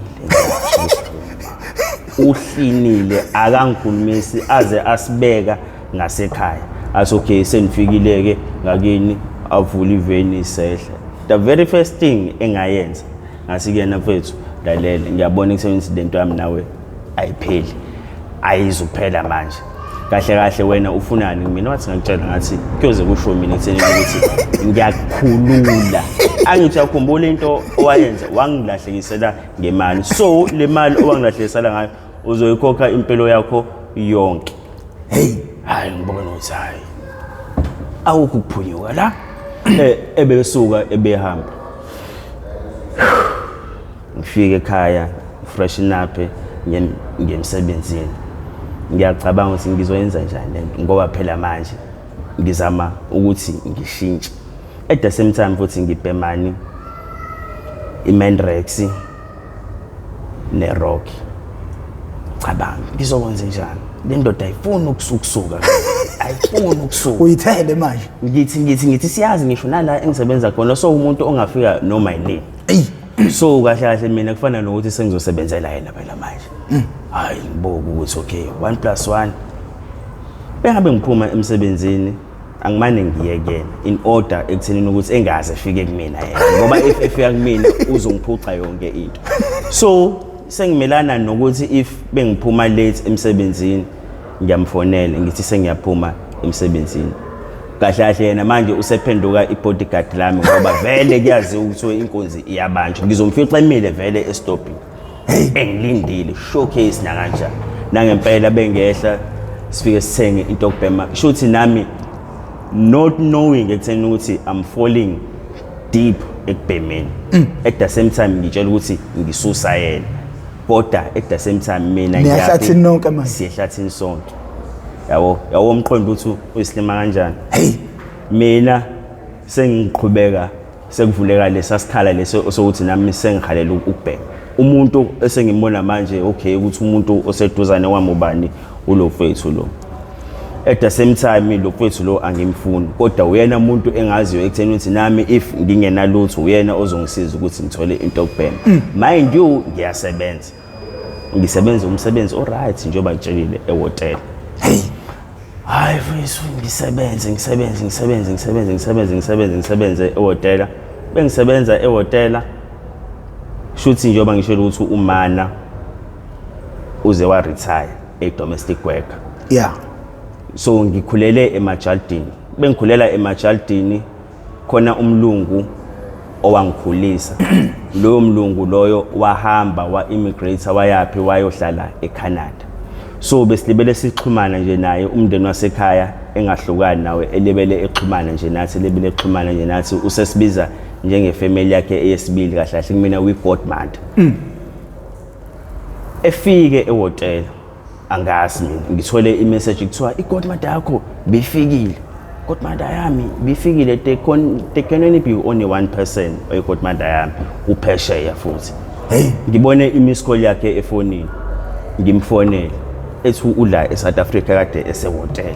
uhlinile, akangikhulumisi aze asibeka ngasekhaya. Athi okay, senifikile-ke ngakini. Avule iveni, sehle. The very first thing engayenza, ngathi kuyena, mfethu, lalela, ngiyabona ekutheni ukuthi lento yami nawe ayipheli, ayizuphela manje. Kahle kahle wena ufunani kumina? Wathi ngakutshela, ngathi kuyoze kusho mina ekutheni ukuthi ngiyakukhulula. Angithi uyakhumbula into owayenza, wangilahlekisela ngemali. So le mali owangilahlekisela ngayo uzoyikhokha impilo yakho yonke. Hey. Hayi, ngibona ukuthi hayi, awukho ukuphunyuka la. Ebesuka ebehamba, ngifike ekhaya, freshen up, ngiye emsebenzini. Ngiyacabanga ukuthi ngizoyenza njani lento, ngoba phela manje ngizama ukuthi ngishintshe, at the same time futhi ngibhemani i-Mandrax ne-rock. Cabanga, ngizokwenza njani? Le ndoda ayifuni ukusuka, ayifuni ukusuka. Uyithele manje. Ngithi siyazi ngisho nala engisebenza khona, so umuntu ongafika noma yinini. Eyi. So kahle kahle mina kufana nokuthi sengizosebenzela yena phela manje. Hayi, ngibuka ukuthi okay, 1 plus 1, bengabe ngiphuma emsebenzini, angimane ngiye kuyena in order ekuthenini ukuthi engaze efike kumina yena, ngoba if efika kumina uzongiphuca yonke into. So sengimelana nokuthi if bengiphuma late emsebenzini, ngiyamfonela ngithi sengiyaphuma emsebenzini. Kahle kahle yena manje usephenduka i-bodyguard lami, ngoba vele kuyaziwa ukuthi inkunzi iyabanjwa. Ngizomfica emile vele esitobhini engilindile, showcase nakanjani. Nangempela bengehla, sifike sithenge into yokubhema. Shuthi nami not knowing ekutheni ukuthi I'm falling deep ekubhemeni, at the same time ngitshela ukuthi ngisusa yena, kodwa at the same time mina Niya ehlathini nonke manje? Siye ehlathini sonke, yabo. Yabo, umqondo ukuthi uyisilima kanjani. Hey. Mina sengiqhubeka, sekuvuleka lesa sikhala leso sokuthi nami sengihalela ukubhema. Umuntu esengimbona manje, okay, ukuthi umuntu oseduzane kwami ubani? Ulo mfethu lo. At the same time lo mfethu lo angimfuni, kodwa uyena umuntu engaziyo ekutheni ukuthi nami if ngingenalutho uyena ozongisiza ukuthi ngithole into yokubhema. Mind you, ngiyasebenza, ngisebenza umsebenzi oright njengoba ngitshelile ehhotela. Hey. Hayi mfethu, ngisebenze, ngisebenze, ngisebenze, ngisebenze, ngisebenze, ngisebenze, ngisebenze ehhotela. Bengisebenza ehhotela, shuthi njengoba ngishilo ukuthi umana uze wa-retire e-domestic worker. So ngikhulele emajaldini, bengikhulela emajaldini, khona umlungu owangikhulisa. Loyo mlungu loyo wahamba wa-immigrate, wayaphi, wayohlala eCanada. So besilibele sixhumana nje naye, umndeni wasekhaya engahlukani nawe, elibele exhumana nje nathi, elibele exhumana nje nathi, usesibiza njengefamily yakhe eyesibili. Kahle kahle kumina we-godmother. Efike ehhotela, angazi mina, ngithole imessage kuthiwa i-godmother yakho bifikile. Godmother yami bifikile? There can only be only one person oyi-godmother yami, uphesheya futhi. Hey. Ngibone i-miss call yakhe efonini, ngimfonele, ethi ula eSouth Africa, kade esehhotela.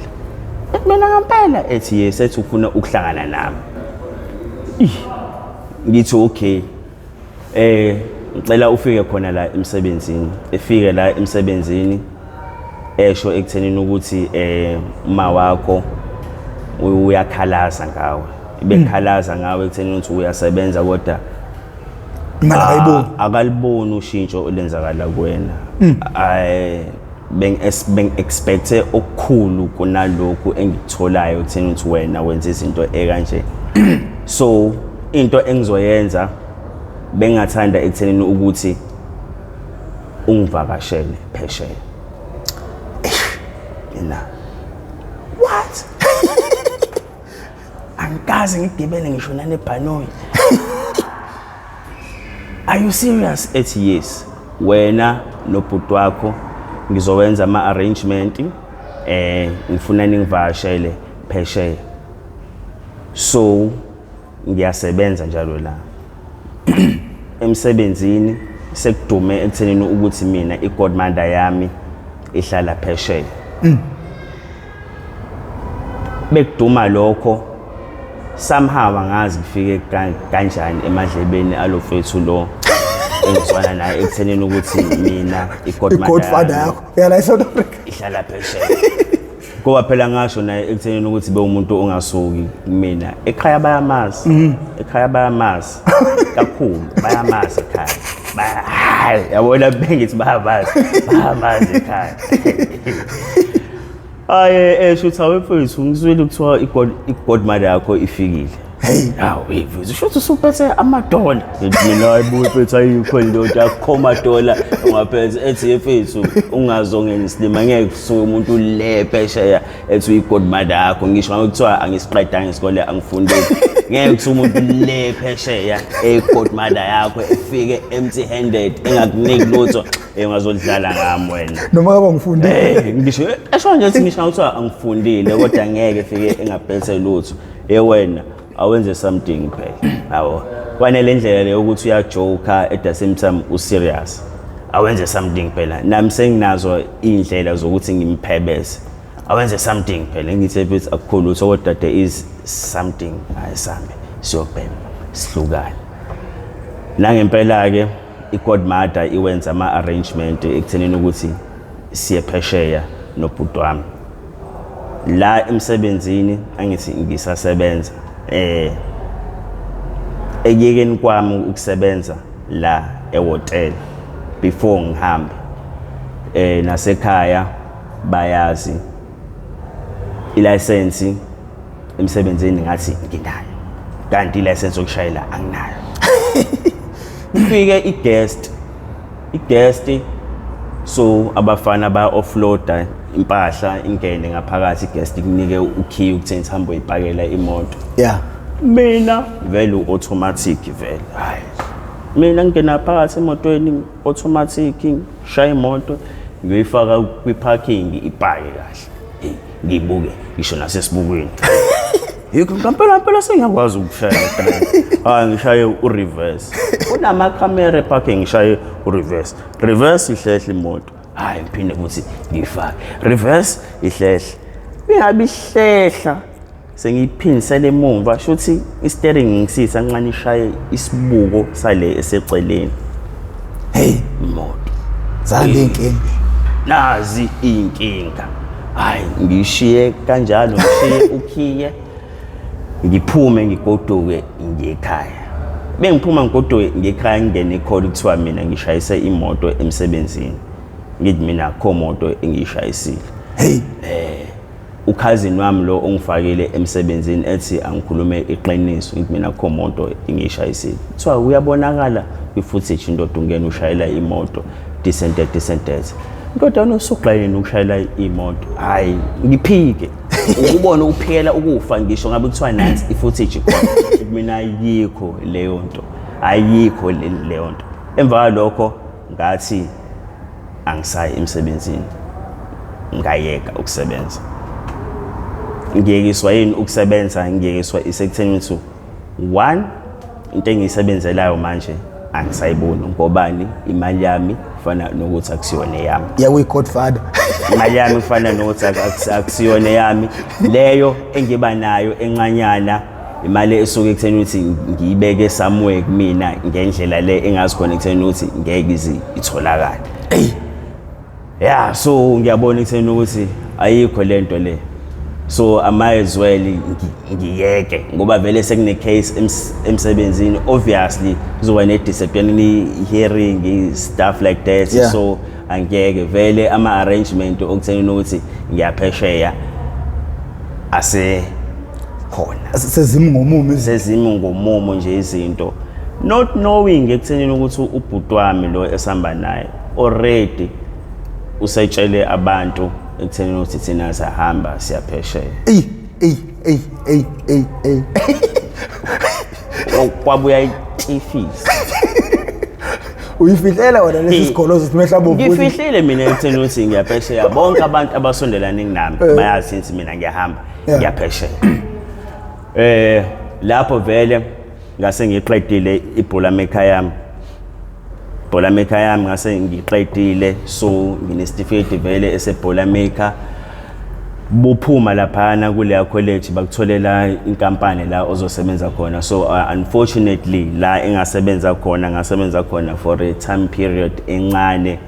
Ethi mina ngempela, ethi yes, ethi ufuna ukuhlangana nami. Ih, ngithi okay, ngicela ufike khona la emsebenzini. Efike la emsebenzini, esho ekuthenini ukuthi uma wakho uyakhalaza ngawe, bekhalaza ngawe ekuthenini ukuthi uyasebenza kodwa Imali akayiboni. Akaliboni ushintsho olenzakala kuwena. Ay, beng expecte okukhulu kunalokhu engikutholayo ekutheni ukuthi wena wenza izinto ekanje. So into engizoyenza, bengathanda ekuthenini ukuthi ungivakashele phesheya. Mina, what? Angikaze ngigibele ngisho nanebhanoyi. Are you serious? Ethi yes, wena nobhuti wakho ngizowenza ama-arrangement, ngifuna ningivakashele phesheya. So ngiyasebenza njalo la emsebenzini, sekudume ekuthenini ukuthi mina i-godmother yami ihlala phesheya. Bekuduma lokho, somehow angazi kufike kanjani emadlebeni alofethu lo engizwana naye ekuthenini ukuthi mina i-godfather yami yakho uyala eSouth Africa. Ihlala phesheya, ngoba phela ngasho naye ekuthenini ukuthi bewumuntu ongasuki kumina. Ekhaya bayamazi, ekhaya bayamazi kakhulu, bayamazi ekhaya. Hayi, yabona, bengithi bayamazi, bayamazi ekhaya. Hayi, esho ukuthi awe mfethu, ngizwile kuthiwa i-godmother yakho ifikile. Hey. Hawu, hey mfethu, usho ukuthi usuphethe amadola. Ngithi mina hayi bo mfethu, ayikho ndoda, akukho madola ungaphethe. Ethi mfethu ungazongenza isilima, ngeke kusuke umuntu le phesheya ethi uyi-godmother yakho, ngisho ngabe kuthiwa angisiqedanga isikole, angifundile, ngeke kusuke umuntu le phesheya eyi-godmother yakho efike empty handed engakuniki lutho. Ungazodlala ngami wena. Noma kaba ngifundile. Ngisho esho nje ukuthi ngisho kuthiwa angifundile, kodwa ngeke efike engaphethe lutho. Wena awenze something phela, yabo, kwanele indlela leyo ukuthi uyajoka, at the same time userious. Awenze something phela, nami senginazo iy'ndlela zokuthi ngimphebeze. Awenze something phela. Ngithi mfethu akukho lutho, kodwa there is something. Hayi, sambe siyobhema, sihlukane. Nangempela-ke i-godmother iwenza ama-arrangement ekuthenini ukuthi siye phesheya nobhuti wami. La emsebenzini angithi ngisasebenza, ekuyekeni kwami ukusebenza la ehotel, before ngihambe, nasekhaya bayazi ilicense emsebenzini ngathi nginayo, kanti ilicense yokushayela anginayo. Kufike i-guest, so abafana baya offloada impahla, ingene ngaphakathi i-guest, kunike ukey ukuthi ngihambe uyipakela imoto. Mina vele u-automatic vele, hayi, mina ngingena phakathi emotweni automatic, ngishaya imoto, ngiyoyifaka kwi-parking, ipake kahle. Hey, ngiyibuke ngisho nasesibukweni, yikho ngampela mpela sengiyakwazi ukushaya. Hayi, ngishaye u-reverse, kunamakhamera eparking, ngishaye u-reverse, reverse ihlehle imoto. Hayi, ngiphinde futhi ngiyifake reverse, ihlehle, ingabe ihlehla, sengiyiphindisela emumva, shuthi i-steering ngisitha kancane, ishaye isibuko sale eseceleni. Hey. Imoto. Zande inkinga. Nazi iy'nkinga. Hayi, ngishiye kanjalo, ngishiye ukhiye, ngiphume ngigoduke ngiyekhaya. Bengiphuma ngigoduke ngiyekhaya, ngingene ikholi, kuthiwa mina ngishayise imoto emsebenzini. Ngithi mina akho moto engiyishayisile. Hey. Ukhazini wami lo ongifakile emsebenzini ethi angikhulume iqiniso. Ngithi mina akho moto engiyishayisile. Kuthiwa uyabonakala kwi-footage indoda ungena ushayela imoto decent decent. Indoda usuqaleni ukushayela imoto. Hayi, ngiphike, ukubona ukuphikela ukufa, ngisho ngabe kuthiwa nansi i-footage khona, mina ayikho leyo nto, ayikho leyo nto. Emva kwalokho ngathi angisayi emsebenzini, ngayeka ukusebenza. Ngiyekiswa yini ukusebenza? Ngiyekiswa isekutheni ukuthi one, into engiyisebenzelayo manje angisayiboni. Ngobani? Imali yami kufana nokuthi akusiyona eyami. Yeah, we godfather. Imali yami kufana nokuthi akusiyona eyami. Leyo engiba nayo encanyana, imali esuke ekutheni ukuthi ngiyibeke somewhere kumina ngendlela le engazi khona ekutheni ukuthi ngeke ize itholakale. Yeah, so ngiyabona ekutheni ukuthi ayikho lento le, so I might as well ngiyeke ngoba vele sekune case emsebenzini. Obviously kuzoba ne disciplinary hearing, stuff like that. So angiyeke vele, ama arrangement okutheni ukuthi ngiyaphesheya ase khona. Sezimi ngomumo izinto. Sezimi ngomumo nje izinto, not knowing ekuthenini ukuthi ubhuti wami lo esihamba naye already usetshele abantu ekuthenini ukuthi thina siyahamba siyaphesheya. Ey, ey, ey, ey, ey, ey. Kwabuya itifisi. Uyifihlela wena lesi sigolozo simehla bovu. Ngifihlile mina ekutheni ukuthi ngiyaphesheya. Bonke abantu abasondelane nami bayazi ukuthi mina ngiyahamba, ngiyaphesheya. Lapho vele ngase ngiqedile i-boilermaker yami, boilermaker yami ngase ngiqedile, so ngine-certificate vele ese-boilermaker. Buphuma laphana kuleya college, bakutholela inkampani la ozosebenza khona. So unfortunately la engasebenza khona, ngasebenza khona for a time period encane,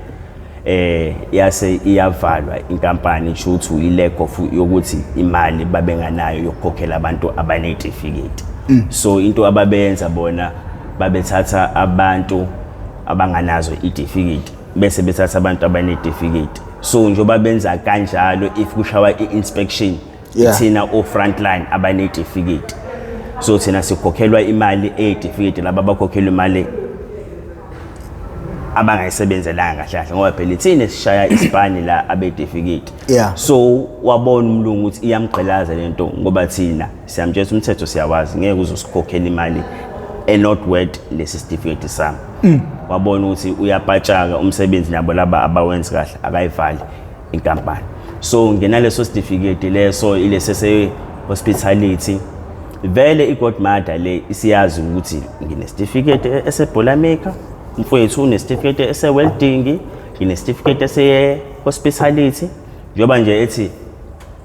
yase iyavalwa inkampani due to i-lack of yokuthi imali babenganayo yokukhokhela abantu abaney'tifiketi. So into ababeyenza bona, babethatha abantu abanganazo itifiketi bese bethatha abantu abaney'tifiketi. So njengoba benza kanjalo, if kushawa i-inspection, thina o-frontline abaney'tifiketi. So thina sikhokhelwa imali eyitifiketi, laba abakhokhelwa imali abangayisebenzelanga kahle kahle, ngoba phela ithina sishaya isipani la abetifiketi. So wabona umlungu ukuthi iyamgqilaza lento, ngoba thina siyamtshela umthetho siyawazi, ngeke uzosikhokhela imali e-not worth lesi certificate sami. Wabona ukuthi uyapatshaka umsebenzi nabo laba abawenzi kahle, akayivali inkampani. So ngenaleso certificate leso ilesi se hospitality, vele i-godmother le isiyazi ukuthi ngine-certificate ese-boilermaker, mfowethu une-certificate ese-welding, ngine-certificate ese-hospitality. Njengoba nje ethi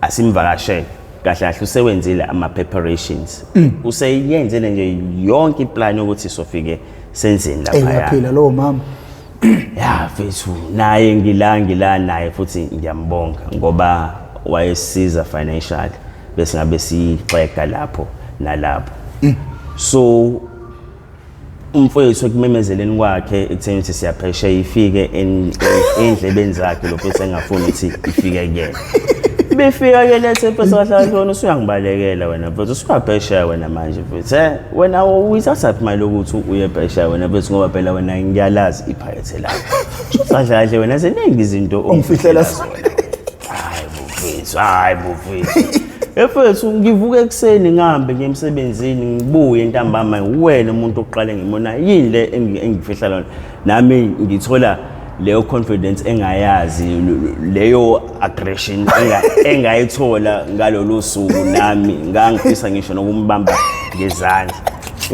asimvakashele, kahle kahle usewenzile ama-preparations, useyenzile nje yonke iplan yokuthi sofike senzeni Ey, laphaya. Uyaphila lowo mama. Ya mfethu, naye ngila naye futhi ngiyambonga ngoba wayesiza financially, bese ngabe sixega lapho nalapho. So umfowethu ekumemezeleni kwakhe ekutheni ukuthi siyaphesheya, ifike ey'ndlebeni zakhe lo mfethu engafuni ukuthi ifike kuyena. Befika ke lethe mfethu, kahle kahle wena usuyangibalekela wena mfethu, usuyaphesheya wena manje mfethu. Wena uyithathaphi imali yokuthi uye phesheya wena mfethu, ngoba phela wena ngiyalazi iphakethe lakho. Shuthi kahle kahle wena ziningi izinto ongifihlela zona. Hayi bufethu, hayi bufethu. Efethu, ngivuka ekuseni ngihambe ngiye emsebenzini, ngibuye ntambama, wena umuntu oqale ngimona, yini le engifihla lona? Nami ngithola leyo confidence engayazi, leyo aggression engayithola ngalolu suku, nami ngangifisa ngisho nokumbamba ngezandla.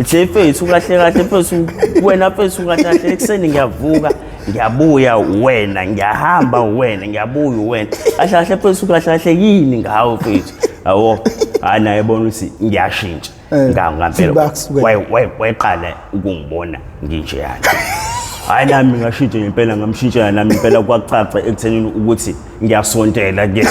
Ithe mfethu, kahle kahle mfethu, wena mfethu, kahle kahle ekuseni ngiyavuka ngiyabuya wena, ngiyahamba wena, ngiyabuya wena, kahle kahle mfethu, kahle kahle yini ngawe mfethu? Yabo, hayi, naye ebona ukuthi ngiyashintsha. Ngampela Feedbacks wayeqala ukungibona nginjeyana. Hayi, nami ngashintsha ngempela, ngamshintshela nami impela, kwacaca ekuthenini ukuthi ngiyasontela kuyena,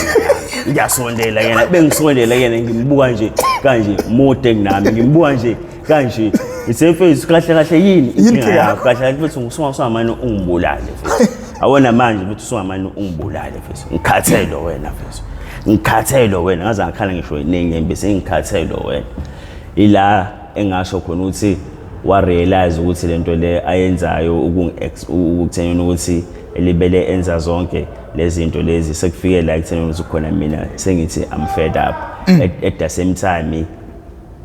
ngiyasondela yena, bengisondela kuyena, ngimbuka nje kanje, mude kunami, ngimbuka nje kanje, isefethu, kahle kahle yini yini inkinga inkinga yakho? Kahle kahle mfethu, usungamane ungibulale mfethu, awona manje mfethu, usungamane ungibulale mfethu, ngikhathele wena mfethu, ngikhathele wena, ngaze ngakhala ngisho nenyembezi, ngikhathele wena. Ila engasho khona ukuthi wa-realize ukuthi lento le ayenzayo ukuthenini ukuthi elibele enza zonke lezi zinto lezi, sekufike la ekutheni ukuthi khona mina sengithi I'm fed up. At the same time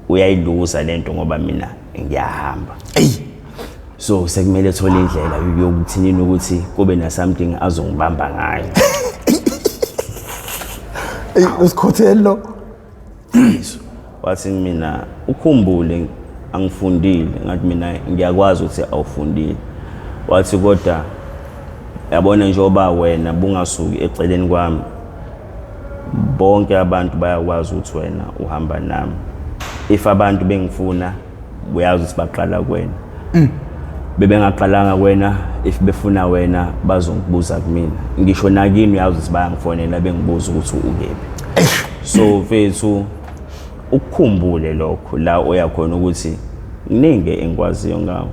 uyayiluza lento ngoba mina ngiyahamba. So sekumele ethole indlela yokuthinini ukuthi kube na something azongibamba ngayo. Ey, usikhotheli lo. Wathi mina, ukhumbule angifundile. Ngathi mina ngiyakwazi ukuthi awufundile. Wathi kodwa yabona, njengoba wena bungasuki eceleni kwami, bonke abantu bayakwazi ukuthi wena uhamba nami. If abantu bengifuna, uyazi ukuthi baqala kuwena. Bebengaqalanga kuwena, if befuna wena bazongibuza kumina. Ngisho nakini uyazi ukuthi bayangifonela bengibuza ukuthi ukephi. So mfethu, ukukhumbule lokho la oya khona ukuthi kuningi engikwaziyo ngawo,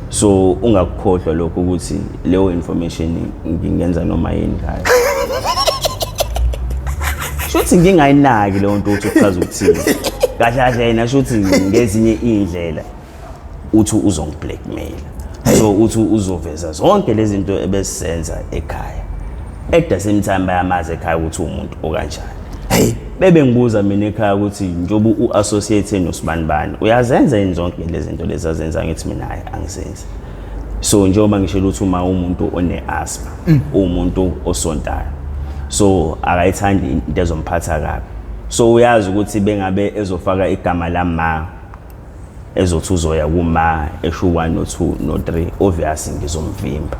so ungakukhohlwa lokho ukuthi leyo information ngingenza noma yini ngayo. Shuthi ngingayinaki leyo nto ukuthi uchaza ukuthini kahle kahle yena. Shuthi ngezinye iy'ndlela uthi uzongi-blackmail, so uthi uzoveza zonke lezi zinto ebesizenza ekhaya. At the same time bayamazi ekhaya ukuthi uwumuntu okanjani. Bebe ngibuza mina ekhaya ukuthi njengoba u-associate nosibanibani, uyazenza yini zonke lezi zinto lezi azenza? Ngithi mina hayi, angizenzi. So njengoba ngishilo ukuthi uma umuntu one-asthma, uwumuntu osontayo, so akayithandi into ezomphatha kabi. So uyazi ukuthi bengabe ezofaka igama lama, ezothi uzoya kuma esho 1 no 2 no 3, obvious ngizomvimba,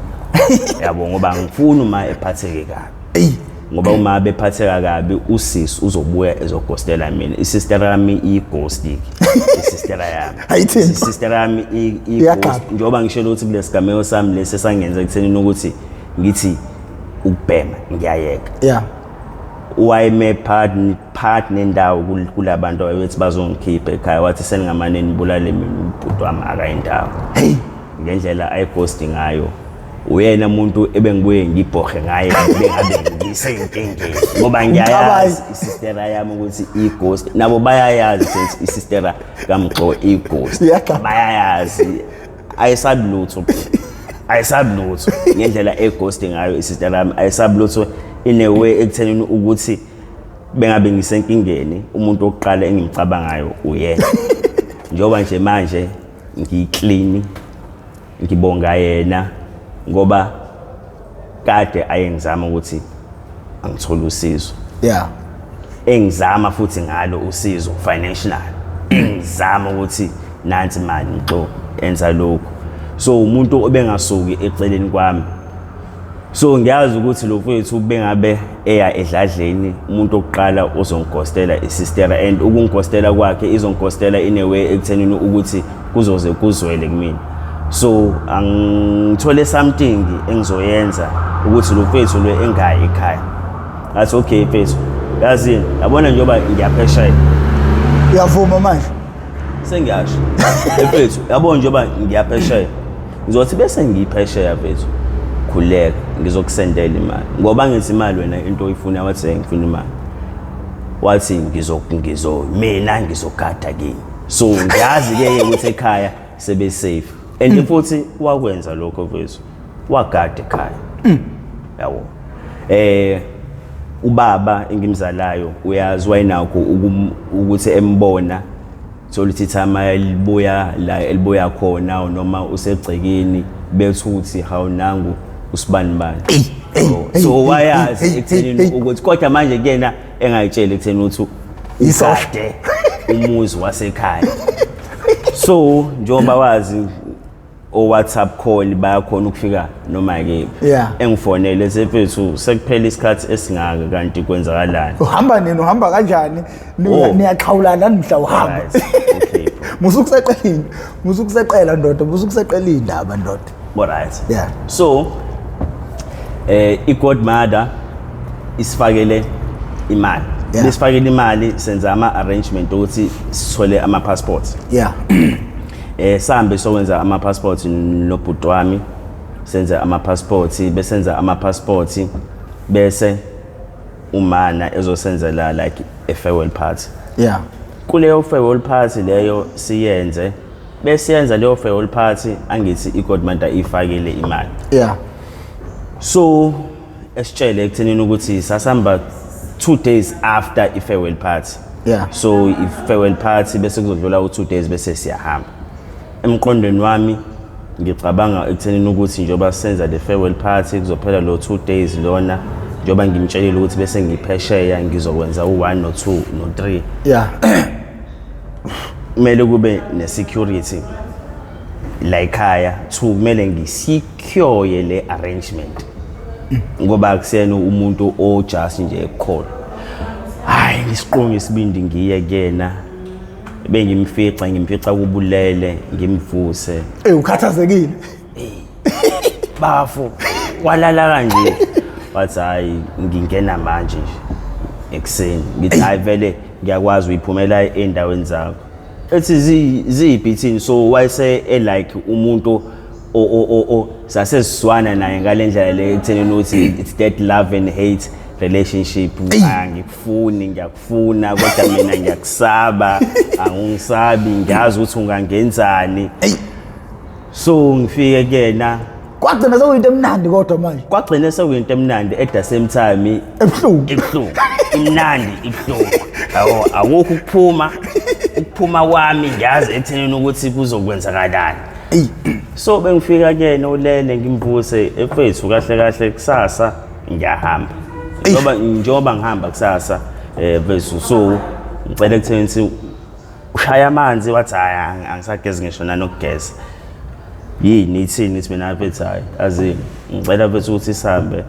yabo, ngoba ngifuni uma ephatheke kabi, ngoba uma bephatheka kabi usisi uzobuya ezoghostela mina. Isister yami iyi-ghost, isister yami. Ayithini? Isister yami i-ghost. Iyagqaba. Njengoba ngishilo ukuthi kulesi gameko sami lesi esangenza ekuthenini ukuthi ngithi ukubhema ngiyayeka, wayeme phakathi nendawo kulabantu ababethi bazongikhipha ekhaya. Wathi seningamane nibulale mina, ubhuti wami akayindawo. Ngendlela ayighosti ngayo. Uyena umuntu ebengibuye ngibhohe ngaye bengabe ngisenkingeni, ngoba ngiyayazi isistera yami ukuthi i-ghost, nabo bayayazi ukuthi isistera kaMxo i-ghost, bayayazi, ayisabi lutho, ayisabi lutho ngendlela e-ghost ngayo isistera yami, ayisabi lutho in a way ekuthenini ukuthi bengabe ngisenkingeni, umuntu wokuqala engimcabangayo uyena. Njengoba nje manje ngiyi-clean, ngibonga yena ngoba kade ayengizama ukuthi angithole usizo. Engizama futhi ngalo usizo financial, engizama ukuthi nansi imali Mxo, enza lokhu. So umuntu obengasuki eceleni kwami, so ngiyazi ukuthi lo mfowethu bengabe eya edladleni, umuntu wokuqala ozongigostela isistera, and ukungigostela kwakhe izongigostela in a way ekuthenini ukuthi kuzoze kuzwele kumina. So angithole something engizoyenza ukuthi lo mfowethu lo engayi ekhaya. Ngathi okay mfethu, yazini, yabona njengoba ngiyaphesheya. Uyavuma manje? Sengiyasho mfethu, yabona njengoba ngiyaphesheya, ngizothi bese ngiyiphesheya mfethu, khuleka ngizokusendela imali, ngoba ngithi imali wena into oyifuna. Wathi ngifuna imali, wathi ngizo ngizo mina ngizogada kini. So ngiyazi ke ukuthi ekhaya sebe safe, and futhi wakwenza lokho mfethu, wagada ekhaya, yabo. Ubaba engimzalayo uyazi, wayenakho ukuthi embona, thola ukuthi ithama elibuya la elibuya khona noma usegcekeni, bethu uthi hawu nangu usibani bani. So wayazi ekuthenini ukuthi, kodwa manje kuyena engayitsheli ekutheni ukuthi Isosha. ugade umuzi wasekhaya. So njengoba wazi o-WhatsApp call bayakhona ukufika noma kephi, engifonele sefethu sekuphela isikhathi esingaka, kanti kwenzakalani? Uhamba nini? Uhamba kanjani? Oh. Niyaxhawulana mhla uhamba? Right. Okay, bro. Musukuseqela, musukuseqela ndoda, musukuseqela indaba ndoda. Alright. So i-godmother isifakele imali. Besifakele imali, senza ama arrangement ukuthi sithole ama passports. Sambe sokwenza ama passports nobhuti wami, senze ama passports, besenza ama passports, bese umana ezosenzela like a farewell party. Kuleyo farewell party leyo siyenze, besiyenza leyo farewell party, angithi i-godmother ifakele imali. So esitshele ekuthenini ukuthi sasihamba 2 days after i-farewell party. So i-farewell party bese kuzodlula u-2 days bese siyahamba. Emqondweni wami ngicabanga ekuthenini ukuthi njengoba senza le farewell party, kuzophela lo 2 days lona, njengoba ngimtshelile ukuthi bese ngiphesheya ngizokwenza u-1 no-2 no-3, kumele kube ne-security la ekhaya. Two, kumele ngisecure le arrangement ngoba akusiyena umuntu o-just nje ekukholwa. Hayi, ngisiqonge isibindi ngiye kuyena, bengimfica, ngimfica kubulele, ngimvuse. Eh, ukhathazekile. Bafo, walala kanje? Wathi hayi, ngingena manje nje ekuseni. Ngithi hayi, vele ngiyakwazi uyiphumela ey'ndaweni zakho. Ethi ziyiphi, ithini? So wayese elike umuntu o sasesizwana naye ngale ndlela le ekuthenini ukuthi it's that love and hate relationship. Angikufuni, ngiyakufuna, kodwa mina ngiyakusaba, angingisabi, ngiyazi ukuthi ungangenzani. So ngifike kuyena. Kwagcina sekuyinto emnandi kodwa manje. Kwagcina sekuyinto emnandi, at the same time ebuhlungu. Ibuhlungu, imnandi, ibuhlungu, yabo. Akukho ukuphuma, ukuphuma kwami ngiyazi ekuthenini ukuthi kuzokwenzakalani. So bengifika kuyena ulele, ngimvuse, efethu kahle kahle kusasa ngiyahamba, njengoba ngihamba kusasa mfethu, so ngicela ekutheni ukuthi ushaya amanzi. Wathi hayi, angisagezi ngisho nanokugeza. Yini, ithini? Ngithi mina mfethu, hayi, azini, ngicela mfethu ukuthi sihambe,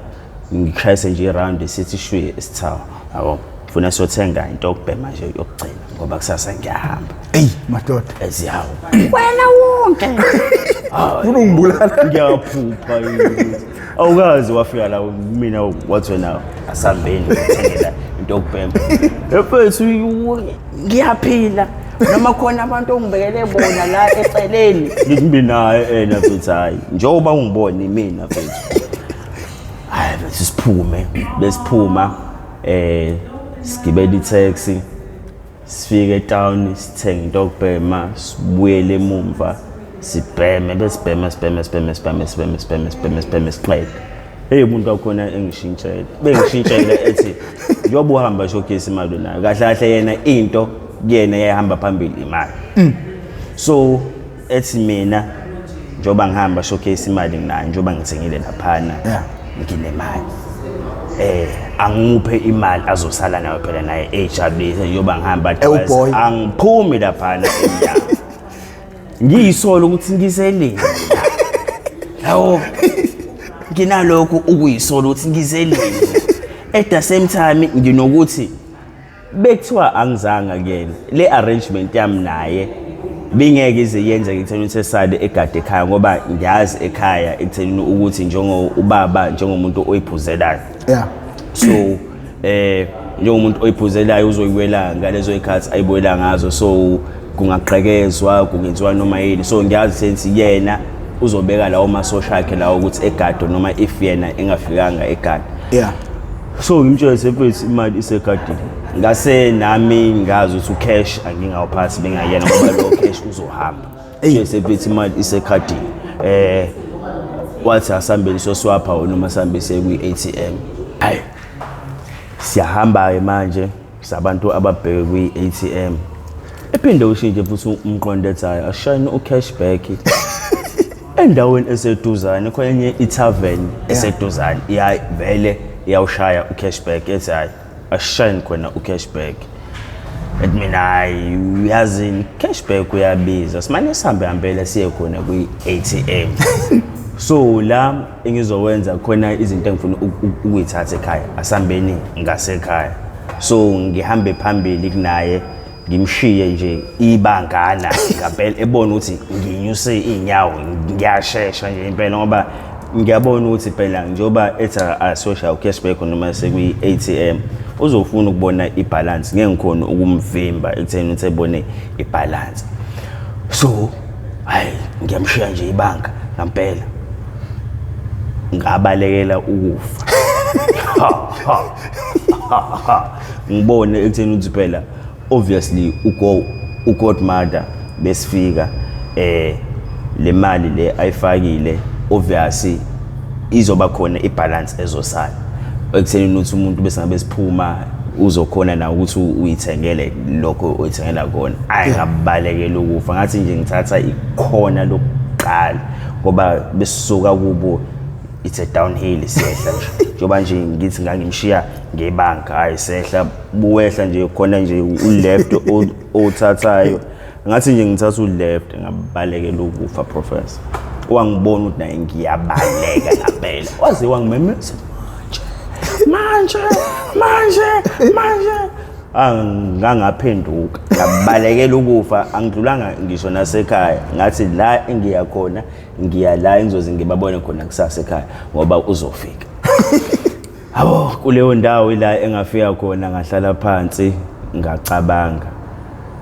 ngikushayise nje i-round, sithi shwi esithawa, yabo, funa siyothenga into yokubhema nje yokugcina ngoba kusasa ngiyahamba. Eyi madoda. Eziyawo wena wonke. Ufuna ungibulala. Ngiyaphupha yini? Awukazi wafika la mina wathi wena asambeni ngithengela into. into yokubhema. Mfethu, ngiyaphila noma khona abantu ongibekele bona la eceleni. Ngithi mina, ena mfethu, hayi, njengoba ungibona imina mfethu, hayi mfethu, siphume. Besiphuma sigibele i-taxi, sifike etown, sithenge into yokubhema, sibuyele emumva, sibheme, besibheme, sibheme, sibheme, sibheme, sibheme, sibheme, sibheme, sibheme, siqede. Hey, umuntu wakhona engishintshele, bengishintshele, ethi njengoba uhamba showcase imali unayo. Kahle kahle yena into kuyena yayihamba phambili imali. So ethi mina njengoba ngihamba showcase imali nginayo, njengoba ngithengile laphana, nginemali, angiphe imali azosala nayo phela naye ejabulise njengoba ngihamba. Ewuboy. Angiphumi laphana emnyango, ngiyisola ukuthi ngizeleni yabo, nginalokhu ukuyisola ukuthi ngizeleni. At the same time nginokuthi bekuthiwa angizanga kuyena, le arrangement yami naye bingeke ize yenzeke ekutheni ukuthi esale egade ekhaya, ngoba ngiyazi ekhaya ekutheni ukuthi njengo ubaba, njengomuntu oyiphuzelayo, so njengomuntu oyiphuzelayo uzoyiwela ngalezo zikhathi ayibuwela ngazo, so kungaqhekezwa, kungenziwa noma yini. So ngiyazi sensi yena uzobeka lawo masosha akhe lawo ukuthi egade, noma if yena engafikanga egade. So ngimtshele, mfethu, imali isekhadini. Ngase nami ngazi ukuthi ucash angingawuphathi bengayena, ngoba lo cash uzohamba. Eyi. Mfethu, imali isekhadini. Wathi asambeni soswapha noma sambe siye kwi-ATM. Hayi, siyahamba-ke manje, sabantu ababheke kwi-ATM. Ephinde ushintshe futhi umqondo, ethi hayi, ashayine u-cashback endaweni eseduzane, khona enye i-tavern eseduzane, iya vele iyawushaya u-cashback. Ethi hayi, ashayine khona u-cashback. Ethi mina, hayi, uyazini, cashback uyabiza, simane sihambe hambela siye khona kwi-ATM. So la engizowenza khona izinto engifuna ukuyithatha ekhaya, asambeni ngasekhaya. So ngihambe phambili kunaye, ngimshiye nje ibangana ngampela, ebona ukuthi nginyuse iy'nyawo, ngiyashesha nje impela, ngoba ngiyabona ukuthi phela njengoba ethi asosha u-cashback noma sekwi-ATM, uzofuna ukubona ibalance. Ngeke ngikhona ukumvimba ekutheni ukuthi ebone ibalance. So hayi, ngiyamshiya nje ibanga ngampela, ngabalekela ukufa. Ngibone ekutheni ukuthi phela obviously ugo ugodmother besifika le mali le ayifakile, obviously izoba khona ibalance ezosala ekutheni ukuthi umuntu bese ngabe siphuma uzokhona na ukuthi uyithengele lokho oyithengela kona. Ayi, ngabalekela ukufa. Ngathi nje ngithatha ikhona lokuqala, ngoba besisuka kubo, it's a downhill, siyehla nje. Njengoba nje ngithi ngangimshiya ngebanga, hayi, sehla, buwehla nje khona nje u-left owuthathayo. Ngathi nje ngithatha u-left, ngabalekela ukufa, professor. Wangibona ukuthi naye ngiyabaleka ngempela, waze wangimemeza, "Manje, manje, manje, manje!" Ngangaphenduka, ngabalekela ukufa. Angidlulanga ngisho nasekhaya. Ngathi la engiya khona, ngiya la engizoze ngibabone khona kusasa ekhaya, ngoba uzofika yabo kuleyo ndawo. Ila engafika khona, ngahlala phansi, ngacabanga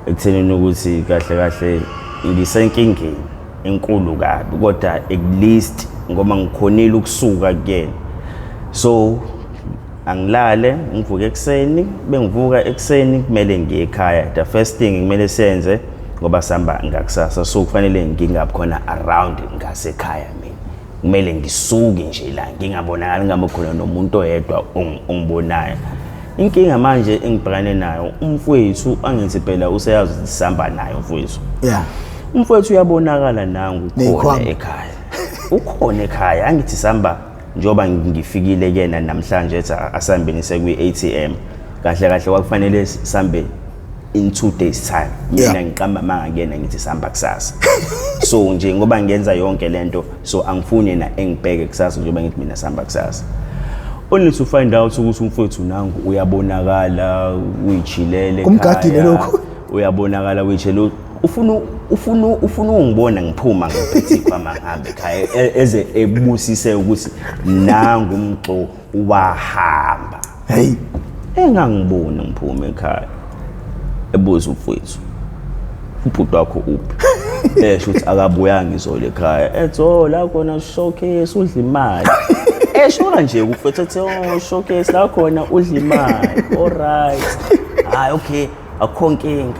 ekuthenini ukuthi kahle kahle ngisenkingeni enkulu kabi, kodwa at least ngoba ngikhonile ukusuka kuyena. So angilale, ngivuke ekuseni. Bengivuka ekuseni, kumele ngiye ekhaya. The first thing kumele senze, ngoba sihamba ngakusasa, so kufanele ngingabi khona around ngasekhaya. Mina kumele ngisuke nje la, ngingabonakali, ngingabe khona nomuntu oyedwa ongibonayo. Inkinga manje engibhekane nayo, umfowethu, angithi phela useyazi ukuthi sihamba naye umfowethu. Umfowethu uyabonakala nangu ukhona Ney'khwama. ekhaya, ukhona ekhaya. Angithi sihamba, njengoba ngifikile kuyena namhlanje, ethi asihambeni sekwi-ATM. Kahle kahle kwakufanele sihambe in 2 days time. Mina ngiqamba amanga kuyena, ngithi sihamba kusasa. So nje ngoba ngenza yonke lento, so angifuni yena engibheke kusasa, njengoba ngithi mina sihamba kusasa, only to find out ukuthi umfowethu nangu uyabonakala, uyichilele. Kumgadile ekhaya. lokhu. Uyabonakala, uyitshele, ufuna ungibona ngiphuma ngiphethe ikhwama ngihambe ekhaya, eze ebusise ukuthi nangu umxo wahamba. Hey. Engangiboni ngiphuma ekhaya. Ebuza umfowethu. Ubhuti wakho uphi? Esho ukuthi akabuyanga izolo ekhaya. Ethi oh la khona showcase udla imali. Esho kanje umfowethu ethi oh showcase la khona udla imali. All right. Hayi okay akukho nkinga.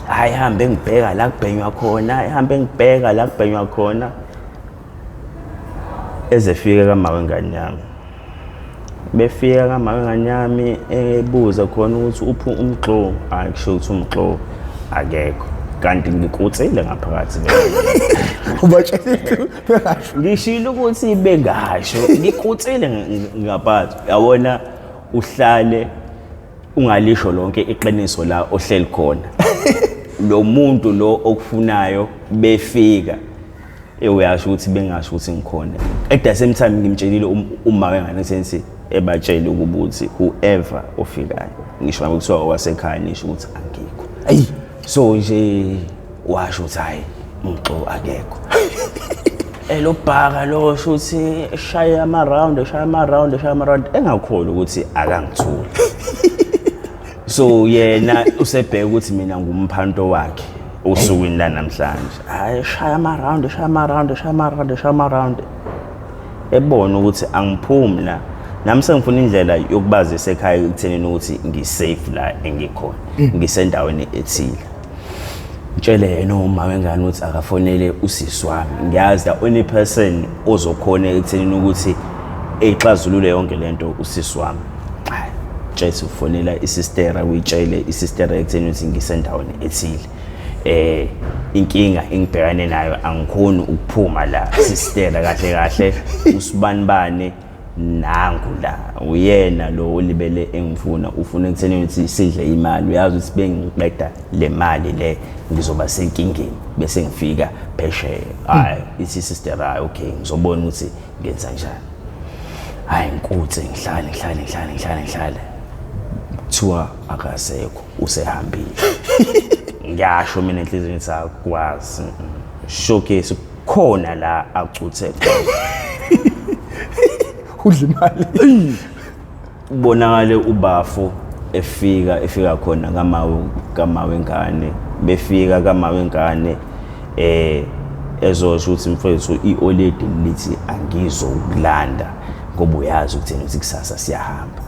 Hayi hambe ngibheka la kubhenywa khona, hambe ngibheka la kubhenywa khona. Ezefika kama wengane yami. Befika kama wengane yami ebuza khona ukuthi uphi umxo, hayi kusho ukuthi umxo akekho. Kanti ngikutsile ngaphakathi Ubatshela bengasho. Ngishilo ukuthi bengasho, ngikutsile ngaphakathi. Yabona uhlale ungalisho lonke iqiniso la ohleli khona. Lo muntu lo okufunayo befika uyasho ukuthi bengasho ukuthi ngikhona. At the same time ngimtshelile uma wengane sensi ebatshele ukuthi whoever ofikayo ngisho ngabe kuthiwa owasekhaya nisho ukuthi angikho. Ayi So nje washo ukuthi hayi umxo akekho. Lo bhaka lo sho ukuthi eshaya ama round, eshaya ama round, eshaya ama round engakholwa ukuthi akangithuli. So yena usebheka ukuthi mina ngumphanto wakhe osukwini la namhlanje. Hayi eshaya ama round, eshaya ama round, eshaya ama round, eshaya ama round. Ebona ukuthi angiphumi la. Nami sengifuna indlela yokubazisa ekhaya ekuthenini ukuthi ngisafe la engikhona. Ngisendaweni ethile. Ngitshele yena uma wengane ukuthi akafonele usisi wami. Ngiyazi the only person ozokhona ekuthenini ukuthi eyixazulule yonke lento usisi wami. Hayi, tshela ufonela isistera uyitshele isistera ekutheni ukuthi ngisendaweni ethile. Inkinga engibhekane nayo angikhoni ukuphuma la sistera kahle kahle usibanibane nangu la uyena lo olibele engifuna ufuna ekutheni ukuthi sidle imali uyazi ukuthi bengiqeda le mali le ngizoba senkingeni bese ngifika phesheya. Hayi ithi sister hayi okay ngizobona ukuthi ngenza njani. Hayi ngikuthe ngihlale ngihlale ngihlale ngihlale ngihlale kuthiwa akasekho usehambile. Ngiyasho mina enhliziyweni sakwazi showcase khona la acuthe khona. Udla imali. Ubonakale ubafo efika khona kamawe ngane befika kamawe ngane ezosho ukuthi mfethu ioledi lithi angizokulanda ngoba uyazi ukuthi ukuthi kusasa siyahamba.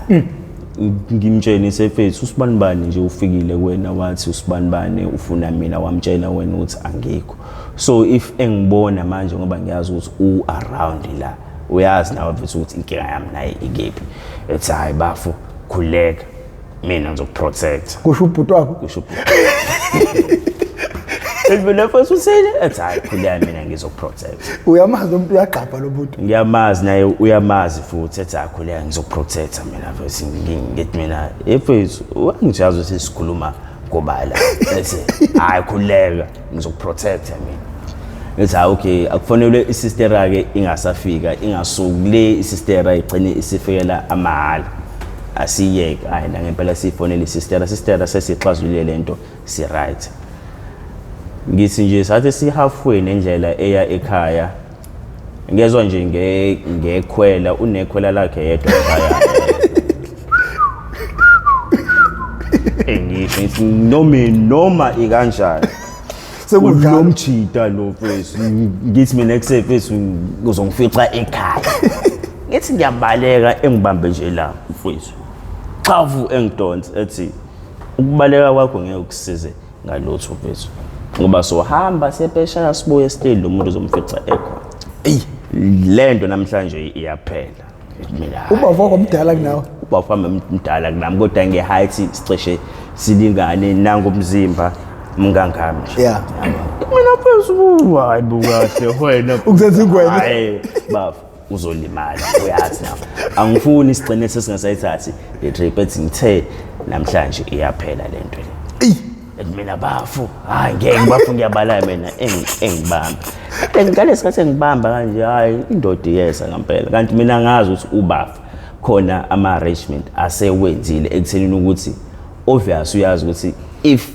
Ngimtshenise mfethu usibanibani nje ufikile kuwena wathi usibanibani ufuna mina wamtshela wena ukuthi angikho. So if engibona manje ngoba ngiyazi ukuthi u around la uyazi nawe mfethu ukuthi inkinga yami naye ikephi. Ethi hayi bafo khuleka mina ngizokuprotect. Kusho ubhuti wakho? Kusho ubhuti. Mina mfethu uthini? Ethi hayi khuleka mina ngizokuprotect. Uyamazi umuntu uyagqabha lo muntu. Ngiyamazi naye uyamazi futhi ethi hayi khuleka ngizokuprotecta mina mfethu ngithi mina mfethu wangijazi ukuthi sikhuluma ngobala. Ethi hayi khuleka ngizokuprotecta mina. Ngithi hayi okay akufanele isistera ke ingasafika ingasuki le isistera igcine isifikela amahhala. Asiyeke hayi la ngempela sifonele isistera, sistera sesixazulule lento si right. Ngithi nje sathi si halfway nendlela eya ekhaya. Ngezwa nje ngekhwela unekhwela lakhe yedwa ekhaya. Ngisho ngithi noma ikanjani. Sekunjalo. Lomjita lo mfethu ngithi mina kusefethu uzongifica ekhaya. Ngithi ngiyabaleka engibambe nje la mfethu. Xavu engidonse ethi ukubaleka kwakho ngeke kusize ngalutho mfethu. Ngoba sohamba sepeshaya sibuye still lo muntu uzomfica ekhona. Ey lento namhlanje iyaphela. Mina ubaba wakho mdala kunawe. Ubaba wami mdala kunami kodwa nge-height sicishe silingane nangomzimba mngangami nje. Yeah. Mina phezulu hayi bukahle wena. Ukuzenza ingwenya. Hayi baba uzolimala uyazi nawe. Angifuni sigcine sesingasayithathi le trip ethi ngithe namhlanje iyaphela lento le. Ey Mina bafu hayi ngeke bafu ngiyabalaya mina engibamba. Ngalesikhathi engibamba kanje hayi indoda iyeza ngempela kanti mina ngazi ukuthi ubafu khona ama arrangement asewenzile ekuthenini ukuthi obvious uyazi ukuthi if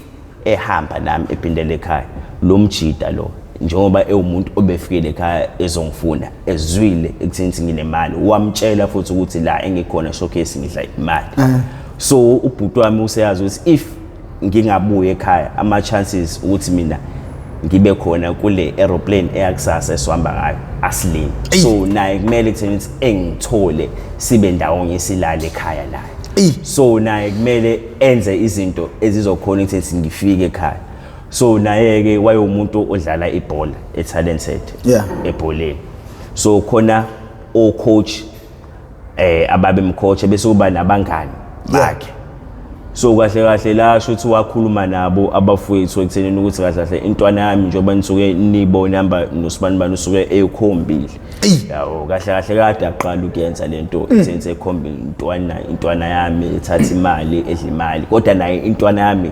ehamba nami ephindele ekhaya lo mjida lo njengoba ewumuntu obefikile ekhaya ezongifuna ezwile ekutheni nginemali wamtshela futhi ukuthi la engikhona showcase ngidla imali. So ubhuti wami useyazi ukuthi if ngingabuya ekhaya, ama chances ukuthi mina ngibe khona kule aeroplane eyakusasa esihamba ngayo asilimi. So naye kumele kutheni ukuthi engithole, sibe ndawonye, silale ekhaya naye. So naye kumele enze izinto ezizokhona ukuthi ngifike ekhaya. So naye-ke wayewumuntu odlala ibhola, e-talented ebholeni. So khona o-coach ababemcoach, bese kuba nabangani bakhe. So kahle kahle la sho ukuthi wakhuluma nabo abafowethu ekuthenini ukuthi kahle kahle intwana yami, njengoba nisuke nibona hamba nosibani bani, usuke eyikhombile. Yabo, kahle kahle kade aqala ukuyenza lento ekutheni ekhombe intwana yami, ethatha imali, edla imali. Kodwa naye intwana yami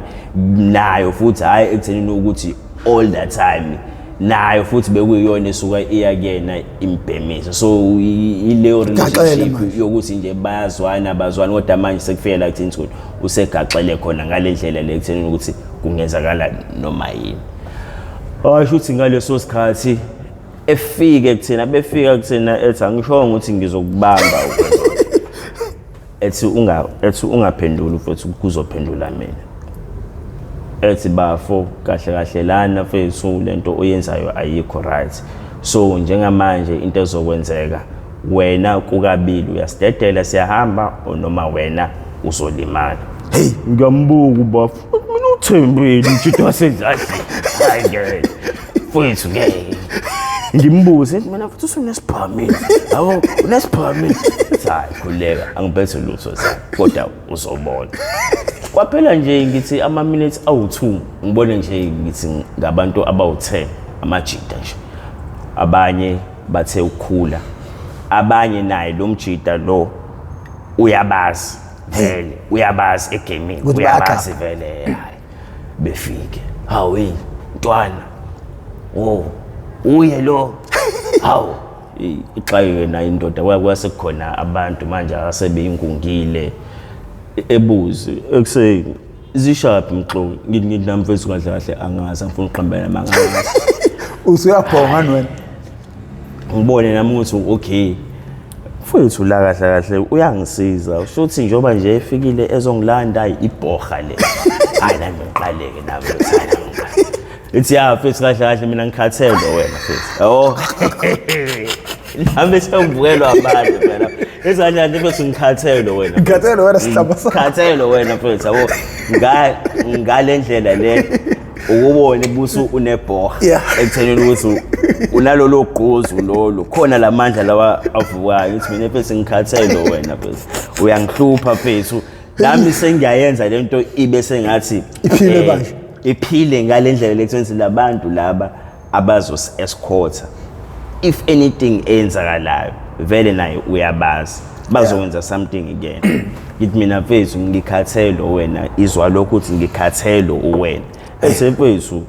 nayo futhi, hhayi ekuthenini ukuthi all the time, nayo futhi bekuyiyona esuka iya kuyena imbhemisa. So ileyo Gaxele relationship manje. yokuthi nje bayazwana, bazwana. Kodwa manje sekufike la ekutheni ukuthi usegaxele khona ngale ndlela le ekutheni ukuthi kungenzakala noma yini. Asho ukuthi ngaleso sikhathi efike kuthina, befika kuthina, ethi angishongo ukuthi ngizokubamba ukwenza, ethi ungaphenduli futhi, kuzophendula mina. Ethi bafo, kahle kahle lana mfethu, lento oyenzayo ayikho right. So njengamanje into ezokwenzeka, wena kukabili, uyasidedela siyahamba or noma wena uzolimala. Hey. Ngiyambuka ubafo, mina uthembile umjito wasendladleni. Hayi ngeke mfethu, ngeke. Ngimbuze, ethi mina futhi usunesibhamini, yabo, unesibhamini. Hayi, khuleka, angiphethe lutho sa, kodwa uzobona. Kwaphela nje ngithi ama-minutes awu-2, ngibone nje ngithi ngabantu abawu-10, amajita nje, abanye bathe ukukhula, abanye naye lo mjita lo uyabazi vele, uyabazi egamini. Ukuthi uyabazi vele. Hayi, befike, hawu yini ntwana, wo uye lo, hawu ixakeke nayo indoda. Kwase kukhona abantu manje asebeyingungile, ebuze ekuseni, zishaphi mxoki? Ngithi nami mfethu, kahle kahle angazi, angifuna ukuqambela amanga, angazi. Usuyabhonga wena. Ngibone nami ukuthi okay mfethu la, kahle kahle uyangisiza futhi, njengoba nje efikile ezongilanda ibhoha le. Hayi, nami ngiqaleke nami ukuthi hayi, nami ngiqale. Ithi ya mfethu, kahle kahle mina ngikhathele wena mfethu, yabo, nami sengivukelwa abantu phela. Ithi kahle kahle mfethu, ngikhathele wena. Ngikhathele wena, sihlaba sakho. Ngikhathele wena mfethu, yabo, ngale ndlela le ukubone busu unebhoha ekuthenini ukuthi unalolo gquzu lolu khona lamandla lawa avukayo. Ngithi mina mfethu, ngikhathele wena mfethu, uyangihlupha mfethu, nami sengiyayenza lento ibe sengathi Iphile manje. Iphile ngale ndlela lekuthi labantu laba abazosi-escorta, if anything eyenzakalayo, vele naye uyabazi bazokwenza something again. Ngithi mina mfethu, ngikhathele wena, izwa lokhu ukuthi ngikhathele uwena. Ese mfethu,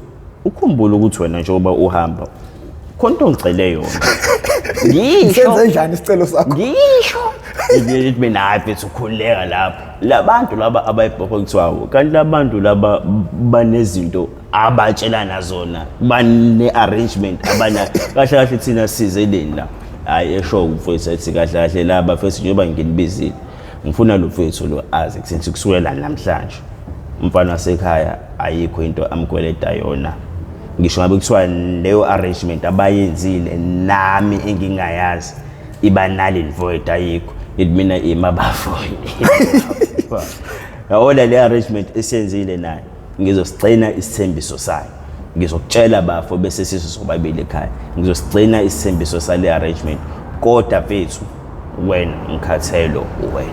ukhumbule ukuthi wena njengoba uhamba khona into ongicele yona, ngisho. Senze njani isicelo sakho? Ngisho ngithi mina, hayi mfethu, ukhululeka lapho, labantu laba abayibhokho kuthiwawo, kanti labantu laba banezinto abatshelana zona, bane-arrangement abana. Kahle kahle thina sizeleni la? Hhayi, esho umfowethu, ethi kahle kahle laba mfethu, njengoba nginibizile, ngifuna lo mfowethu lo azi kuthi kusukela namhlanje umfana wasekhaya ayikho into amkweleta yona, ngisho ngabe kuthiwa leyo arrangement abayenzile nami engingayazi iba null and void, ayikho. Ngithi mina, ima bafo, yabona le arrangement esiyenzile naye, ngizosigcina isithembiso sayo. Ngizokutshela bafo, bese siso sobabili ekhaya, ngizosigcina isithembiso sale arrangement. Kodwa mfethu wena, ngikhathelo wena,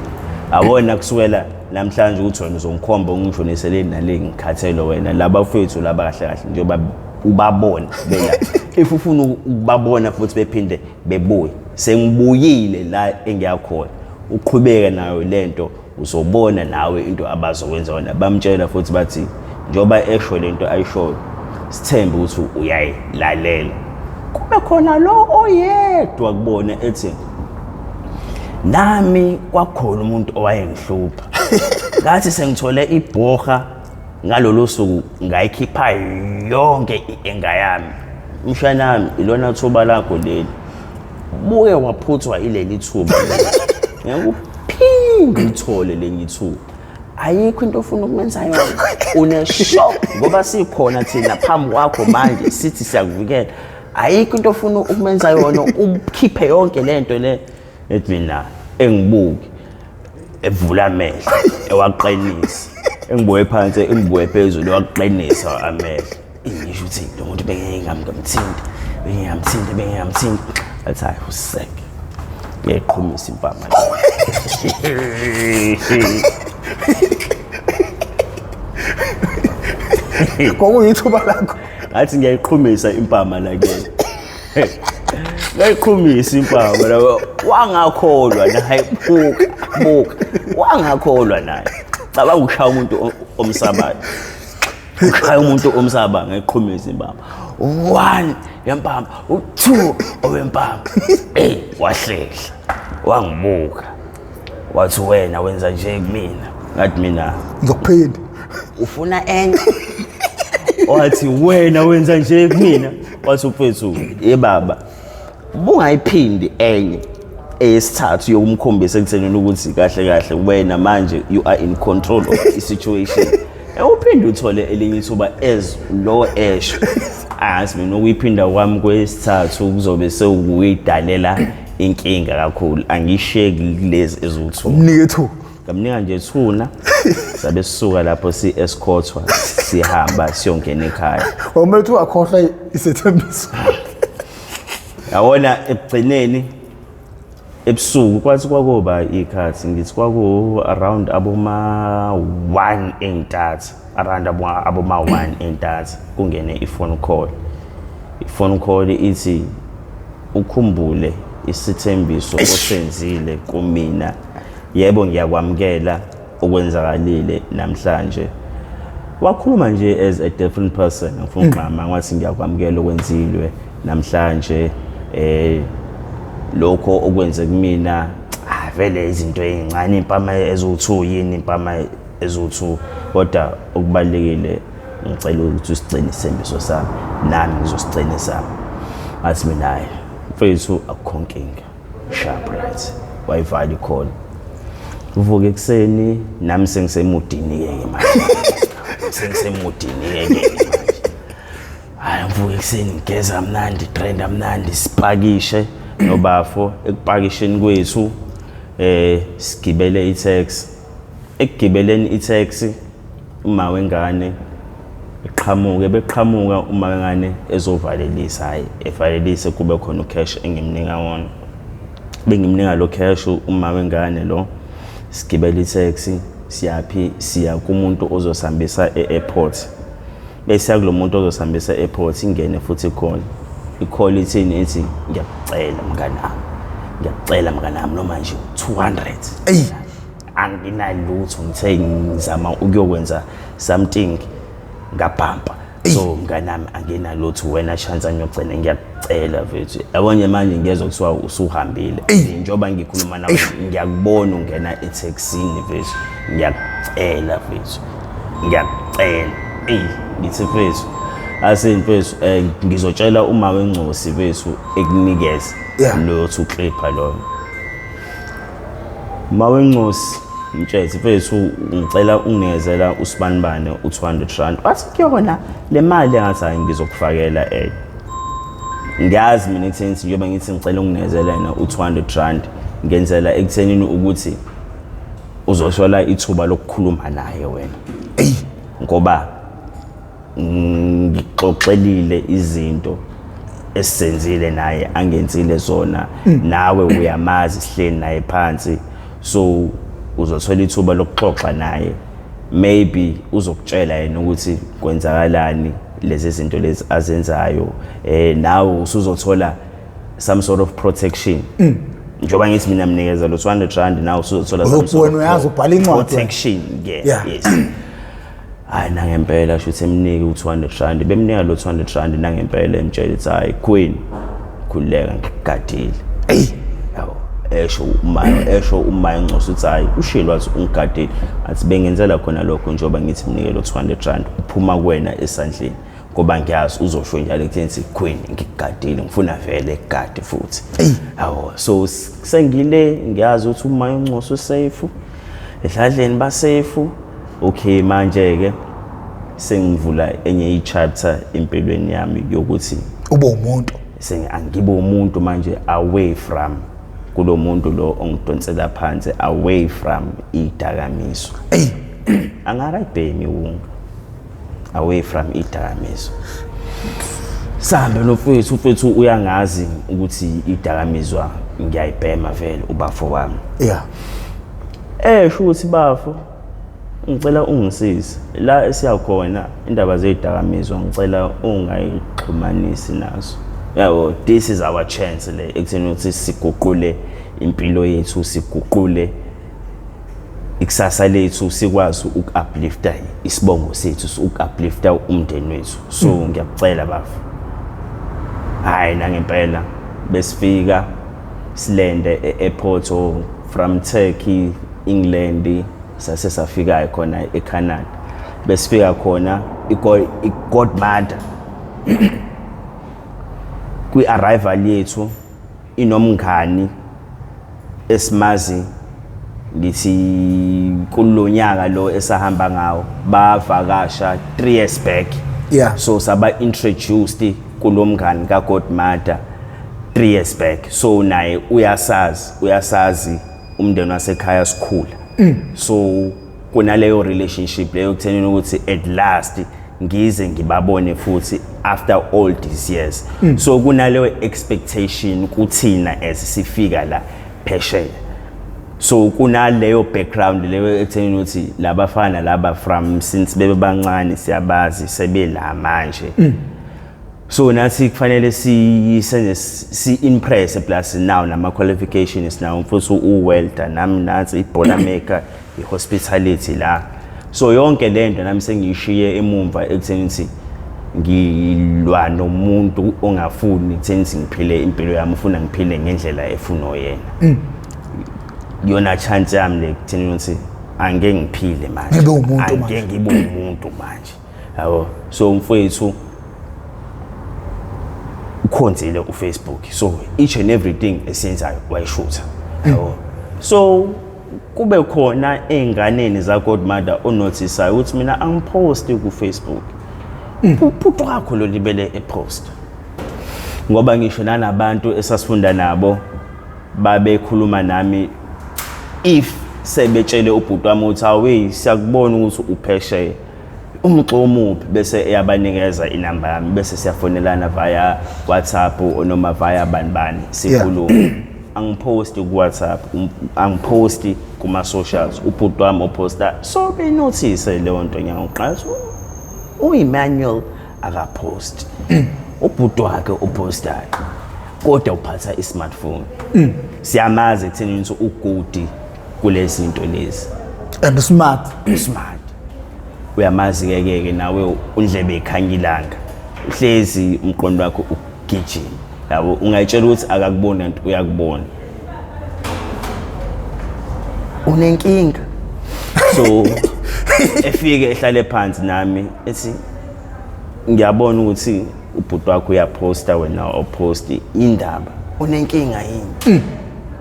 yabona, kusukela namhlanje ukuthi wena uzongikhomba ungishoniseleni nale, ngikhathelo wena. Laba fethu laba, kahle kahle njengoba ubabona bela, if ufuna ukubabona futhi bephinde bebuye, sengibuyile la engiyakhona, uqhubeke nayo lento, uzobona nawe into abazokwenza wona. Bamtshela futhi bathi njengoba esho lento ayishoyo, sithembe ukuthi uyayilalela. Kube khona lo oyedwa kubona ethi, nami kwakhona umuntu owayengihlupha, ngathi sengithole ibhoha ngalolu suku, ngayikhipha yonke i-anger yami. Mshanami, ilona thuba lakho leli, buke waphuthwa ileli thuba leli. Ngeke uphinde uthole lenye ithuba. Ayikho into ofuna ukumenza yona. Une-show ngoba sikhona thina phambi kwakho manje sithi siyakuvikela. Ayikho into ofuna ukumenza yona, ukhiphe yonke lento le. Ethi mina engibuki evula amehlo ewaqinisa, engibuye phansi engibuye phezulu ewaqinisa amehlo. Ngisho ukuthi lo muntu bengeke ngamthinta, bengeke ngamthinta, bengeke ngamthinta. Athi hayi useke. Ngiyayiqhumisa impama. Kwakuyithuba lakho. Ngathi ngiyayiqhumisa impama la kuyena. Ngayiqhumisa impama la. Wangakholwa naye, buka, buka. Wangakholwa naye. Cabanga ukushaya umuntu omsabayo. Ushaya umuntu omsaba ngayiqhumisa impama. 1 yempama, u2 owempama. Ey, wahlehla. Wangibuka. Wathi wena wenza nje kumina. Ngathi mina ngizokuphinda. Ufuna enye? Wathi wena wenza nje kumina. Wathi mfethu, ye baba, bungayiphindi enye eyesithathu yokumkhombisa ekuthenini ukuthi kahle kahle wena manje you are in control of the situation. Uphinde uthole elinye ithuba as lo esho. Angazi mina ukuyiphinda kwami kwesithathu kuzobe sewukuyidalela inkinga kakhulu. Angisheki kulezi eziwu-2. Mnike 2. Ngamnika nje 2 sabe sisuka lapho si-escortwa sihamba siyongena ekhaya. Wamele uthi wakhohlwa isethembiso. Yabona ekugcineni ebusuku kwathi kwakuba ikhathi ngithi kwaku around aboma 1 entatha, around aboma 1 entatha kungene i-phone call. I-phone call ithi ukhumbule isithembiso osenzile kumina. Yebo ngiyakwamukela okwenzakalile namhlanje. Wakhuluma nje as a different person, ngifuna ukugqama ngathi ngiyakwamukela okwenzilwe namhlanje. Lokho okwenze kumina vele izinto ezincane, impama eziwu-2 yini, impama eziwu-2, kodwa okubalulekile ngicela ukuthi usigcine isithembiso sami, nami ngizosigcina sami. Ngathi mina hayi mfethu akukho nkinga, sharp right. Wayivala i-call. Uvuke ekuseni nami sengisemudini-ke manje. Sengisemudini-ke manje. Hayi ngivuke ekuseni ngigeza mnandi, trenda mnandi, sipakishe nobafo. Ekupakisheni kwethu sigibele i-taxi. Ekugibeleni i-taxi uma wengane eqhamuke, beqhamuka uma wengane ezovalelisa, hayi evalelise kube khona ucash engimnika wona. Bengimnika lo cash uma wengane lo, sigibele i-taxi siyaphi, siya kumuntu ozosihambisa e-airport. Bese siya kulo muntu ozosihambisa e-airport, ingene futhi i-call. I-call ithini, ithi ngiyakucela mnganami, ngiyakucela mnganami noma nje 200. Ey, anginalutho, ngithe ngizama ukuyokwenza something ngabhampa. So mnganami anginalutho, wena chance ngiyogcina ngiyakucela mfethu. Yabo nje manje ngiyezwa kuthiwa usuhambile. Njengoba ngikhuluma nawe ngiyakubona ungena etaxini mfethu. Ngiyakucela mfethu. Ngiyakucela. Ey, ngithi mfethu, ase mfethu ngizotshela uma wengcosi mfethu ekunikeze lo two clipper loyo. Mawengcosi mtshethe mfethu ngicela unginekezela usibanibane u200 rand. Wathi kuyona le mali ngathi hayi ngizokufakela enye. Ngiyazi mina ekutheni njengoba ngithi ngicela unginekezela yena u200 rand ngenzela ekuthenini ukuthi uzothola ithuba lokukhuluma naye wena. Ngoba ngixoxelile izinto esenzile naye angenzile zona, nawe uyamazi sihleli naye phansi, so uzothola ithuba lokuxoxa naye, maybe uzokutshela yena ukuthi kwenzakalani lezi zinto lezi azenzayo, nawe usuzothola some sort of protection. Njengoba ngithi mina mnikeza lo 200 rand, nawe usuzothola some sort of protection. Yes. Hayi nangempela shuthi emnike u200 rand, bemnika lo 200 rand nangempela emtshela ukuthi hayi queen khululeka ngikugadile. Ey yabo esho uma engcoso uthi hayi ushilo wathi ungigadile, athi bengenzela khona lokho njengoba ngithi mnike lo 200 rand uphuma kuwena esandleni, ngoba ngiyazi uzosho njalo ekutheni queen ngikugadile, ngifuna vele ekugade futhi. Yabo so sengile ngiyazi ukuthi uma engcoso safe edladleni ba safe. Okay, manje ke sengivula enye i-chapter empilweni yami yokuthi ube umuntu. Angibe umuntu manje, away from kulo muntu lo ongidonsela phansi, away from idakamizwa. Ey. Angakayibhemi iwunga, away from idakamizwa. Sihambe nomfowethu, umfowethu uyangazi ukuthi idakamizwa ngiyayibhema vele, ubafo wami. Esho ukuthi, bafo, ngicela ungisize la esiyakhona, indaba zeyidakamizwa ngicela ungayixhumanisi nazo, yabo. This is our chance le ekutheni ukuthi siguqule impilo yethu, siguqule ikusasa lethu, sikwazi uku-uplifta isibongo sethu, uku-uplifta umndeni wethu. So ngiyakucela, bafo. Hhayi, nangempela besifika silende e-airport or from Turkey, England, sase safika khona eCanada. Besifika khona, i-godmother kwi-arrival yethu inomngani esimazi, ngithi kulonyaka lo esahamba ngawo bavakasha 3 years back. So saba introduced kulomngani ka godmother 3 years back, so naye uyasazi umndeni wasekhaya sikhula. So kunaleyo relationship leyo kuthenini ukuthi at last ngize ngibabone futhi after all these years. So kunaleyo expectation kuthina as sifika la phesheya. So kunaleyo background leyo ekutheni ukuthi labafana laba from since bebe bancane siyabazi, sebela manje. So nathi kufanele si senze si impress, plus now nama qualifications now, futhi u-welder nami, nathi i-boiler maker, i-hospitality la. So yonke lento nami sengiyishiye emumva ekutheni ukuthi ngilwa nomuntu ongafuni ekutheni ukuthi ngiphile impilo yami, ufuna ngiphile ngendlela efuna yena. Yona chance yami le kutheni ukuthi angeke ngiphile manje. Ngibe umuntu manje. Angeke ngibe umuntu manje, yabo. So umfowethu ukhonzile uFacebook, so each and everything esiyenzayo wayishutha, yabo. So kube khona ey'nganeni za-godmother onothisayo ukuthi mina angiphosti ku-Facebook, ubhuti wakho lo libele epost, ngoba ngisho nanabantu esasifunda nabo babekhuluma nami if sebetshele ubhuti wami ukuthi, awe, siyakubona ukuthi uphesheya, umxo omuphi, bese eyabanikeza inamba yami, bese siyafonelana via WhatsApp or noma via bani bani, sikhulume. Angiphosti ku WhatsApp, angiphosti kuma socials, ubhuti wami oposta. So benotice leyo nto ngiyangiqala, uEmmanuel akapost, ubhuti wakhe upostayo, kodwa uphatha i-smartphone. Siyamazi ekutheni ukuthi u-good kulezi zinto lezi. And smart. Smart, uyamazi ke ke ke nawe, undlebe ikhanyilanga, uhlezi umqondo wakho ugijima, yabo. Ungayitshela ukuthi akakuboni, kanti uyakubona, unenkinga. So efike ehlale phansi nami, ethi, ngiyabona ukuthi ubhuti wakho uyaposta, wena awuposti, indaba unenkinga yini?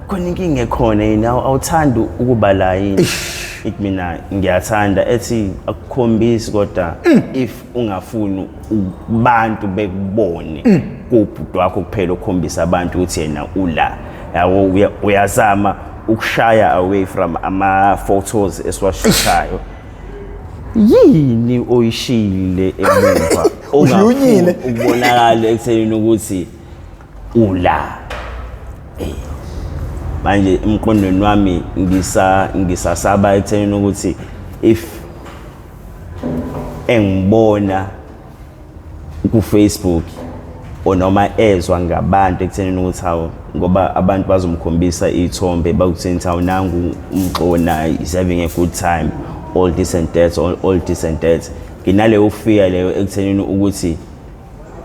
Khona inkinga ekhona yini? Awuthandi ukuba la yini? Ithi, mina ngiyathanda. Ethi, akukhombisi, kodwa if ungafuni abantu bekubone kubhuti wakho kuphela ukukhombisa abantu ukuthi yena ula, yabo, uyazama ukushaya away from ama-photos esiwashuthayo. Yini oyishiyile emuva Ushunyile. ukubonakala ekuthenini ukuthi ula? Manje emqondweni wami ngisasaba ekuthenini ukuthi if engibona ku-Facebook or noma ezwa ngabantu ekuthenini ukuthi hawu, ngoba abantu bazomkhombisa iy'thombe, bakutheni hawu, nangu umxona is having a good time, all this and that, all this and that. Nginaleyo fear leyo ekuthenini ukuthi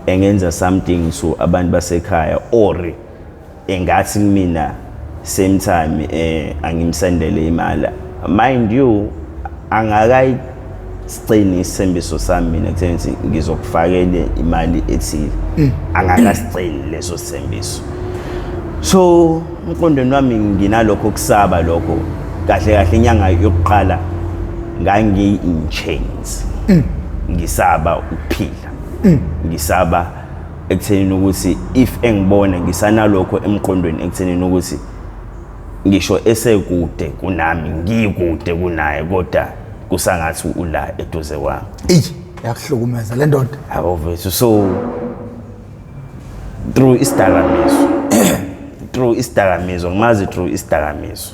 engenza something to abantu basekhaya or engathi kumina same time angimsendele imali. Mind you, angakayisigcini isithembiso sami mina ekutheni ukuthi ngizokufakele imali ethile, angakasigcini leso sithembiso. So emqondweni wami nginalokho kusaba lokho. Kahle kahle, inyanga yokuqala Ngangi in chains, ngisaba ukuphila, ngisaba ekuthenini ukuthi if engibona ngisanalokho emqondweni, ekuthenini ukuthi ngisho esekude kunami, ngikude kunaye, kodwa kusangathi ula eduze kwami. Eyi, yakuhlukumeza le ndoda. Yabo mfethu, so through isidakamizwa, through isidakamizwa ngimazi, through isidakamizwa,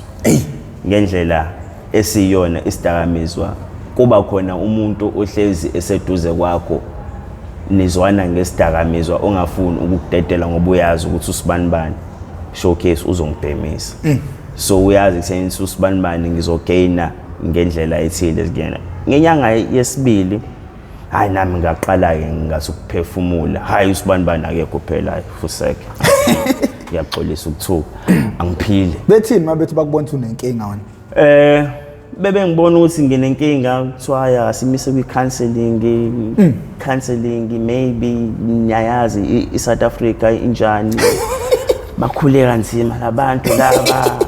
ngendlela esiyona isidakamizwa, kuba khona umuntu ohlezi eseduze kwakho, nizwana ngesidakamizwa, ongafuni ukukudedela ngoba uyazi ukuthi usibanibani showcase uzongibhemisa. So uyazi ekutheni usibanibani ngizogaina ngendlela ethile kuyena. Ngenyanga yesibili, hayi, nami ngaqala-ke ngathi ukuphefumula. Hayi, usibanibani akekho phela, hayi fuseke, ngiyaxolisa ukuthuka, angiphile. Bethini uma bethi bakubona ukuthi unenkinga wena? Bebe ngibona ukuthi nginenkinga, kuthiwa haya, asimise kwi-counseling, counseling maybe. Niyayazi i-South Africa injani, bakhule kanzima labantu laba,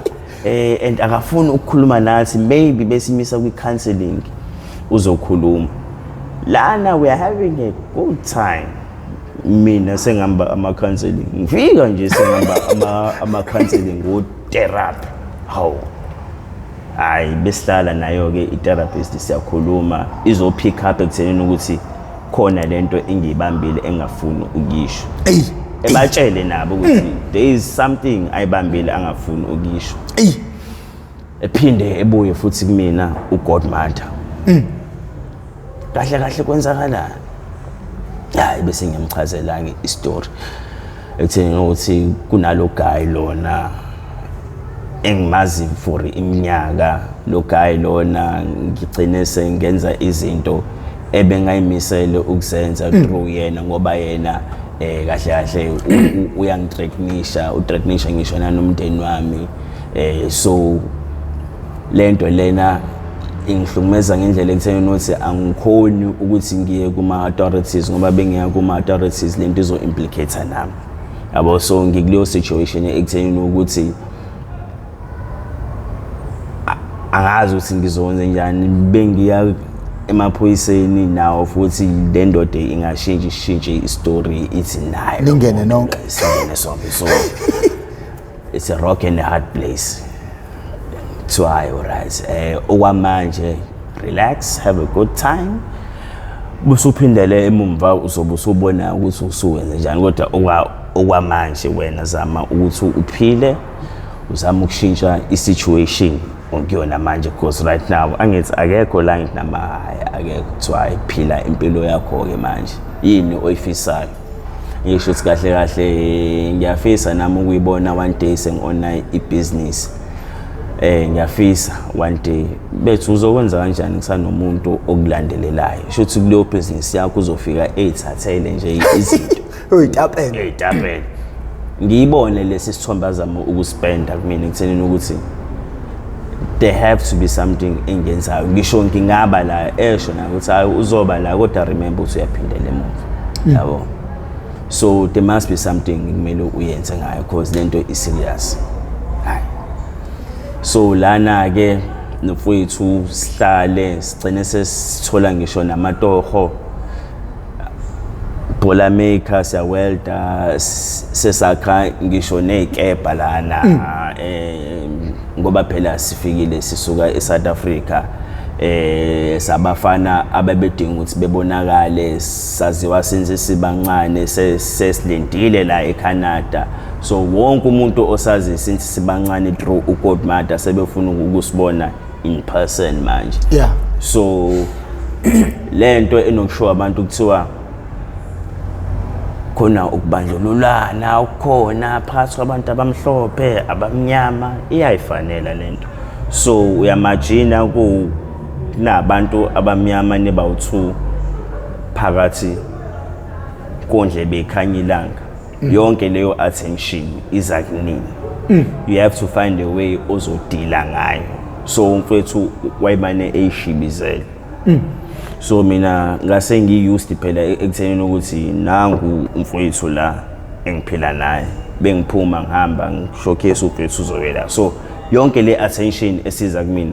and akafuni ukukhuluma nathi, maybe besimisa kwi-counseling uzokhuluma. Lana we are having a good time, mina sengihamba ama-counseling, ngifika nje sengihamba ama-counseling wo-therapy. Hawu, hayi, besihlala nayo-ke i-therapist, siyakhuluma, izo-pick up ekuthenini ukuthi khona lento engiyibambile engafuni ukuyisho. Ebatshele nabo ukuthi there is something ayibambile angafuni ukuyisho. Ephinde ebuye futhi kumina ugodmother, kahle kahle kwenzakalani? Hayi, bese ngiyamchazela-ke istory ekutheni ukuthi kunalo guy lona engimazi for iminyaka, lo guy lona ngigcine sengenza izinto ebengayimisele ukuzenza through yena, ngoba yena kahle kahle uyangithreatenisha, uthreatenisha ngisho nanomndeni wami. So lento lena ingihlukumeza ngendlela ekutheni ukuthi angikhoni ukuthi ngiye kuma-authorities, ngoba bengiya kuma-authorities lento izo-implicate nami, yabo. So ngikuleyo situation ekutheni ukuthi angazi ukuthi ngizokwenza njani. Bengiya emaphoyiseni nawo futhi le ndoda ingashintsha, ishintshe istory, ithi nayo Ningene nonke. Singene sonke. So it's a rock and a hard place. Kuthiwa hayi, alright, okwamanje relax, have a good time, bese uphindele emumva, uzobe usubona ukuthi usuwenze njani, kodwa okwamanje wena zama ukuthi uphile, uzama ukushintsha i-situation okuyona manje, because right now angithi akekho la, ngithi nama hayi, akekho. Kuthiwa hayi, phila impilo yakho-ke manje, yini oyifisayo? Ngisho ukuthi kahle kahle ngiyafisa nami ukuyibona one day sengi-owna ibhizinisi, ngiyafisa one day. Bethu uzokwenza kanjani kusanomuntu okulandelelayo? Sho ukuthi kuleyo business yakho uzofika eyithathele nje izinto. Uyitapela. Eyitapela. Ngiyibone lesi sithombe azama ukuspenda kumina ekuthenini ukuthi there have to be something engenzayo. Ngisho ngingaba la, esho na ukuthi hayi, uzoba la, kodwa remember ukuthi uyaphindela emuva, yabo. So there must be something kumele uyenze ngayo, because lento is serious. Hayi, so lana ke nomfowethu sihlale sigcine sesithola ngisho namatoho, bola maker, siyawelda, sesakha ngisho nezikebha lana, ngoba phela sifikile sisuka eSouth Africa, sabafana abebedinga ukuthi bebonakale, saziwa since sibancane, sesilindile la eCanada. So wonke umuntu osazi since sibancane through uGodmother sebefuna ukusibona in person manje. So lento enokushow abantu kuthiwa khona ukubandlululana okukhona phakathi kwabantu abamhlophe, abamnyama, iyayifanela lento. So uyamagina ku kunabantu abamnyama nibawu-2 phakathi kondle bekhanya ilanga, yonke leyo attention iza kunini. You have to find a way ozodila ngayo. So umfowethu wayemane eyishibizele. So mina ngase ngi-used phela ekuthenini ukuthi nangu umfowethu la engiphila naye, bengiphuma ngihamba ngishowcase umfowethu uzowela. So yonke le attention esiza kumina.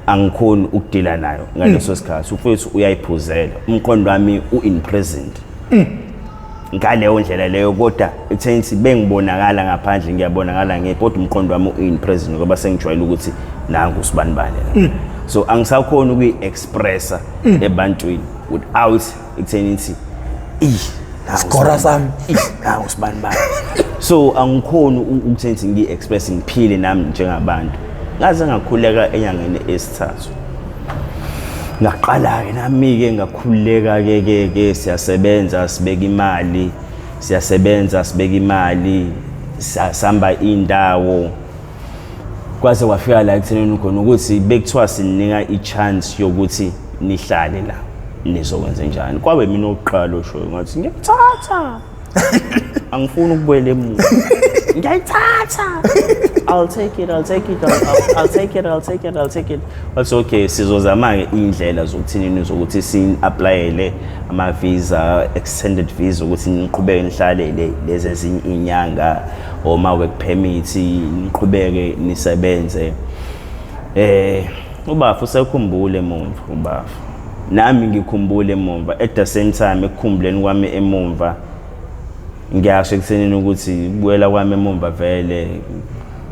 Angikhoni ukudila nayo ngaleso sikhathi. Ufethu uyayiphuzela, umqondo wami u-imprisoned ngaleyo ndlela leyo, kodwa ekutheni ukuthi bengibonakala ngaphandle, ngiyabonakala ngeke, kodwa umqondo wami u-in prison ngoba sengijwayele ukuthi nangu usibanibani la. So angisakhoni ukuyi-expressa ebantwini without ekutheni ukuthi ih, nangu Sigora sami. Ih, nangu usibanibani. So angikhoni ukutheni ukuthi ngiyi-express, ngiphile nami njengabantu. Ngaze ngakhuleka enyangeni esithathu, ngaqala-ke nami-ke ngakhululeka-ke ke ke siyasebenza, sibeka imali, siyasebenza, sibeka imali, samba indawo, kwaze kwafika la ekuthenini khona ukuthi bekuthiwa sinika i-chance yokuthi nihlale la, nizokwenza njani. Kwabe mina okuqala oshoyo, ngathi ngiyakuthatha, angifuni ukubuyela emuva, ngiyayithatha, I'll take it, I'll take it, I'll take it, I'll take it, I'll take it. Bathi okay, sizozama-ke iy'ndlela zokuthinini, zokuthi si-applyele ama-visa, extended visa, ukuthi niqhubeke nihlale lezi ezinye iy'nyanga, oma-work permit, niqhubeke nisebenze. Ubafu usekhumbule emumva, ubafu nami ngikhumbule emumva. At the same time, ekukhumbuleni kwami emumva, ngiyasho ekuthenini ukuthi kubuyela kwami emumva vele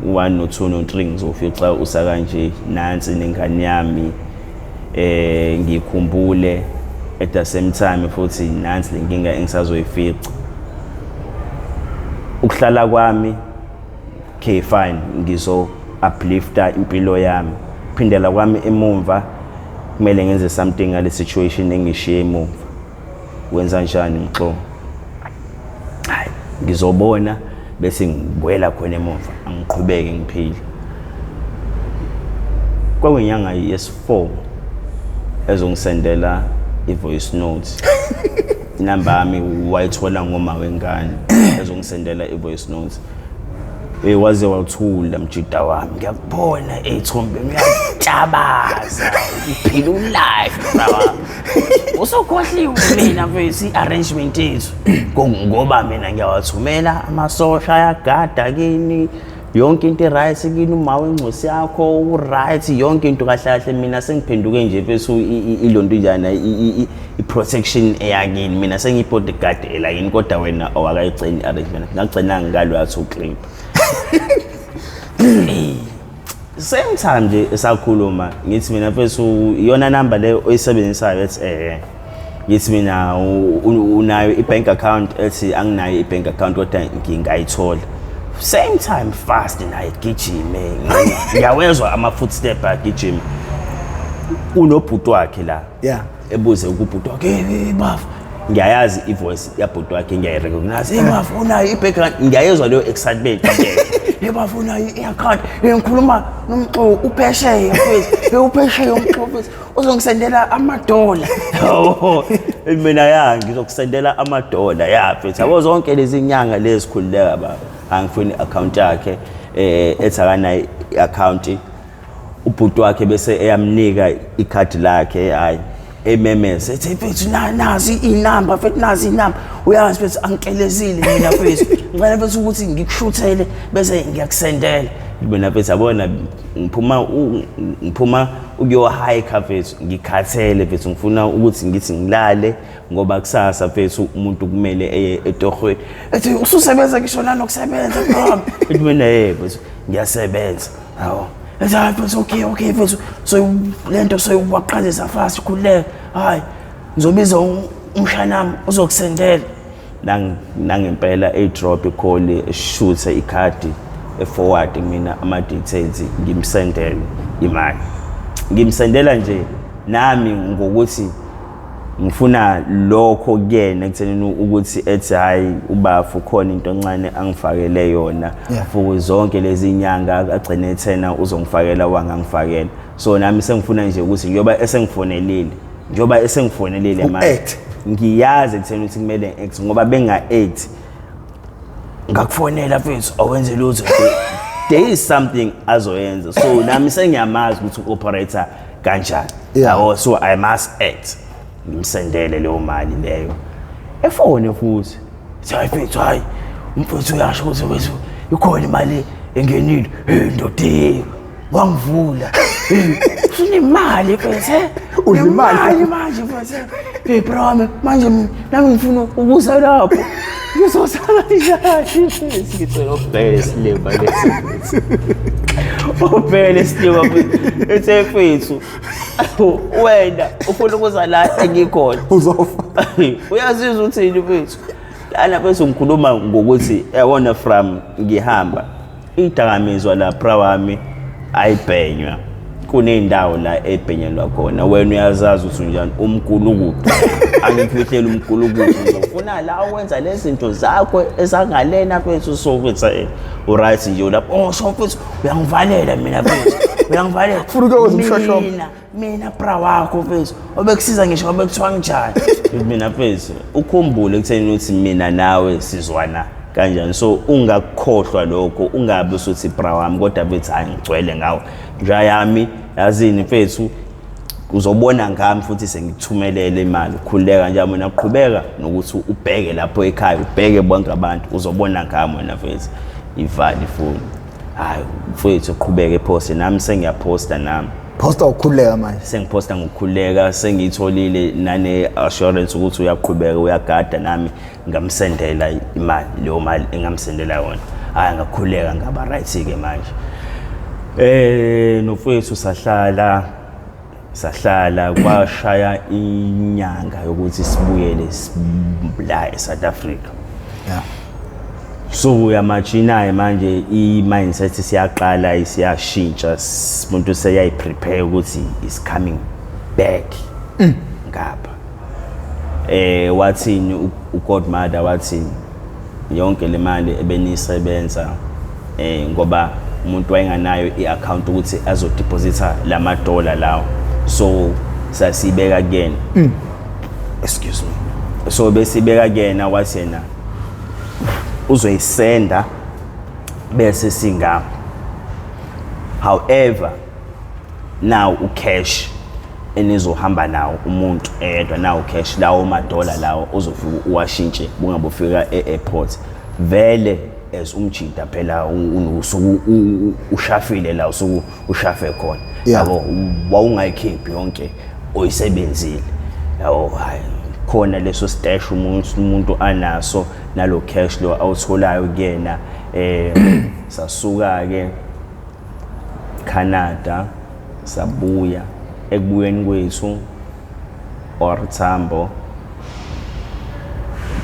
u-1 no-2 no-3 ngizofica usakanje, nansi nengane yami. Ngikhumbule at the same time futhi nansi lenkinga engisazoyifica ukuhlala kwami. Okay, fine, ngizo uplifta impilo yami. Phindela kwami emumva, kumele ngenze something ngale situation engishiye emuva. Wenza njani, Mxo? Hayi, ngizobona bese ngibuyela khona emuva, angiqhubeke ngiphile. Kwakuyinyanga yesi-4 ezongisendela i-voice note. Inamba yami wayithola ngoma wengane, ezongisendela i-voice note. Waze wathula mjida wami, ngiyakubona ey'thombeni uyatabaza, uphila ulife baba, usukhohliwe mina mfethu i-arrangement yethu. Ngoba mina ngiyawathumela amasosha, ayagada kini, yonke into i-right kini, uma wengcosi yakho u-right, yonke into kahle kahle. Mina sengiphenduke nje mfethu ilonto njana, i-protection eyakini, mina sengiyi-bodyguard elakini, kodwa wena awakayigcini i-arrangement. Ngagcina ngalo yathi uclip. Same time nje esakhuluma, ngithi mina mfethu, iyona number leyo oyisebenzisayo? Ethi eh. Ngithi mina unayo i-bank account? Ethi anginayo i-bank account, kodwa ngingayithola. Same time fast naye gijime, ngiyawezwa ama-footstep agijima, unobhuti wakhe la. Ebuze kubhuti wakhe, "Hey, hey, baf," ngiyayazi i-voice yabhuti wakhe, ngiyayi-recognize. "Hey baf, unayo i-background?" Ngiyayezwa leyo excitement. "Hey baf, unayo i-account? Hey, ngikhuluma nomxo uphesheya mfethu. Hey, uphesheya umxo mfethu, uzongisendela amadola." Yabo, mina ya, ngizokusendela amadola ya mfethu, yabo, zonke lezi nyanga lezi khululeka baba, angifuni i-account yakhe. Ethi akanayo i-account. Ubhuti wakhe bese eyamnika ikhadi lakhe. Hayi, ememeze ethi mfethu, nazi inamba mfethu, nazi inamba, uyazi mfethu angikelezile mina mfethu, ngicela mfethu ukuthi ngikushuthele bese ngiyakusendela mina mfethu. Yabona, ngiphuma ukuyo-hike mfethu, ngikhathele mfethu, ngifuna ukuthi ngithi ngilale ngoba kusasa mfethu umuntu kumele eye etohweni. Ethi ususebenza ngisho nanokusebenza bro? Ethi mina yebo mfethu, ngiyasebenza. Hawo, ethi hayi mfethu, okay mfethu, so lento soyiwaqalisa fast, khululeka, hayi ngizobiza umshanami uzokusendela. Nangempela eyi-drop i-call, eshuthe ikhadi, e-forward mina ama-details, ngimsendele imali. Ngimsendela nje nami ngokuthi ngifuna lokho kuyena ekuthenini ukuthi ethi hayi ubafu khona into encane angifakele yona. For zonke lezi nyanga agcine ethena uzongifakela, wangangifakela. So nami sengifuna nje ukuthi njengoba esengifonelile, njengoba esengifonelile manje, U-act. Ngiyazi ekutheni ukuthi kumele ngi-act, ngoba benga-act ngakufonela mfethu awenze lutho, there is something azoyenza. So nami sengiyamazi ukuthi u-operate kanjani. Yabo, so I must act, ngimsendele leyo mali leyo. Efone futhi, hayi mfethu, hayi umfethu uyasho ukuthi mfethu ikhona imali engenile. Hey ndoda, wangivula. Hey. Usunemali mfethu. Udla imali. Unemali manje mfethu. Hey bro wami manje nami ngifuna ukuza lapho. Ngizosala njani mfethu? Ngithi ubheke silima lesi mfethu. Ubheke silima mfethu. Ethe mfethu. Wena ufuna ukuza la engikhona. Uzofa. Uyazizwa uthini mfethu? Lana mfethu ngikhuluma ngokuthi yabona from ngihamba idakamizwa la bra wami ayibhenywa. Kuney'ndawo la ebhenyelwa khona, wena uyazazi ukuthi unjani umgulukudu. Angikufihleli umgulukudu, ngizofuna la wenza lezi zinto zakho ezangalena mfethu. So mfethu uright nje ulapho. Oh so mfethu uyangivalela mina mfethu, uyangivalela. Ufuna ukuyokwenza umshoshomo. Mina bra wakho mfethu, obekusiza ngisho ngoba kuthiwa njani. Mina mfethu ukhumbule ekutheni ukuthi mina nawe sizwana kanjani, so ungakukhohlwa lokho, ungabe usuthi bra wami kodwa bethi hayi ngigcwele ngawe nja yami, yazini mfethu uzobona ngami futhi sengikuthumelele imali. Khululeka nje mina, qhubeka nokuthi ubheke lapho ekhaya, ubheke bonke abantu, uzobona ngami wena mfethu. Ivale ifoni. Hayi mfethu uqhubeke eposte, nami sengiyaphosta nami. Posta ukukhululeka manje. Sengiphosta ngokukhululeka, sengiyitholile nane assurance ukuthi uyaqhubeka uyagada, nami ngamsendela imali, leyo mali engamsendela yona. Hayi ngakhululeka ngaba right ke manje. Nofethu sahlala kwashaya inyanga yokuthi sibuyele la eSouth Africa. So uyamajinayo manje i-mindset siyaqala isiyashintsha, umuntu seyayiprepare ukuthi is coming back ngapha. Wathini uGodmother, wathi yonke le mali ebenisebenza ngoba umuntu wayenganayo i-account ukuthi azodeposita lama dollar lawo, so sasibeka kuyena. Excuse me. So besibeka kuyena, wathi yena uzoyisenda bese singapha. However now ucash enizohamba nawo umuntu eyedwa, nawo cash lawo madola lawo uzofika uwashintshe bungabe ufika e-airport vele as umjida phela usuku ushafile la usuku ushafe khona, yabo wawungayikhiphi yonke oyisebenzile, yabo. Hayi khona leso stash umuntu anaso nalo cash lo awutholayo kuyena. Sasuka ke Canada sabuya, ekubuyeni kwethu or Tambo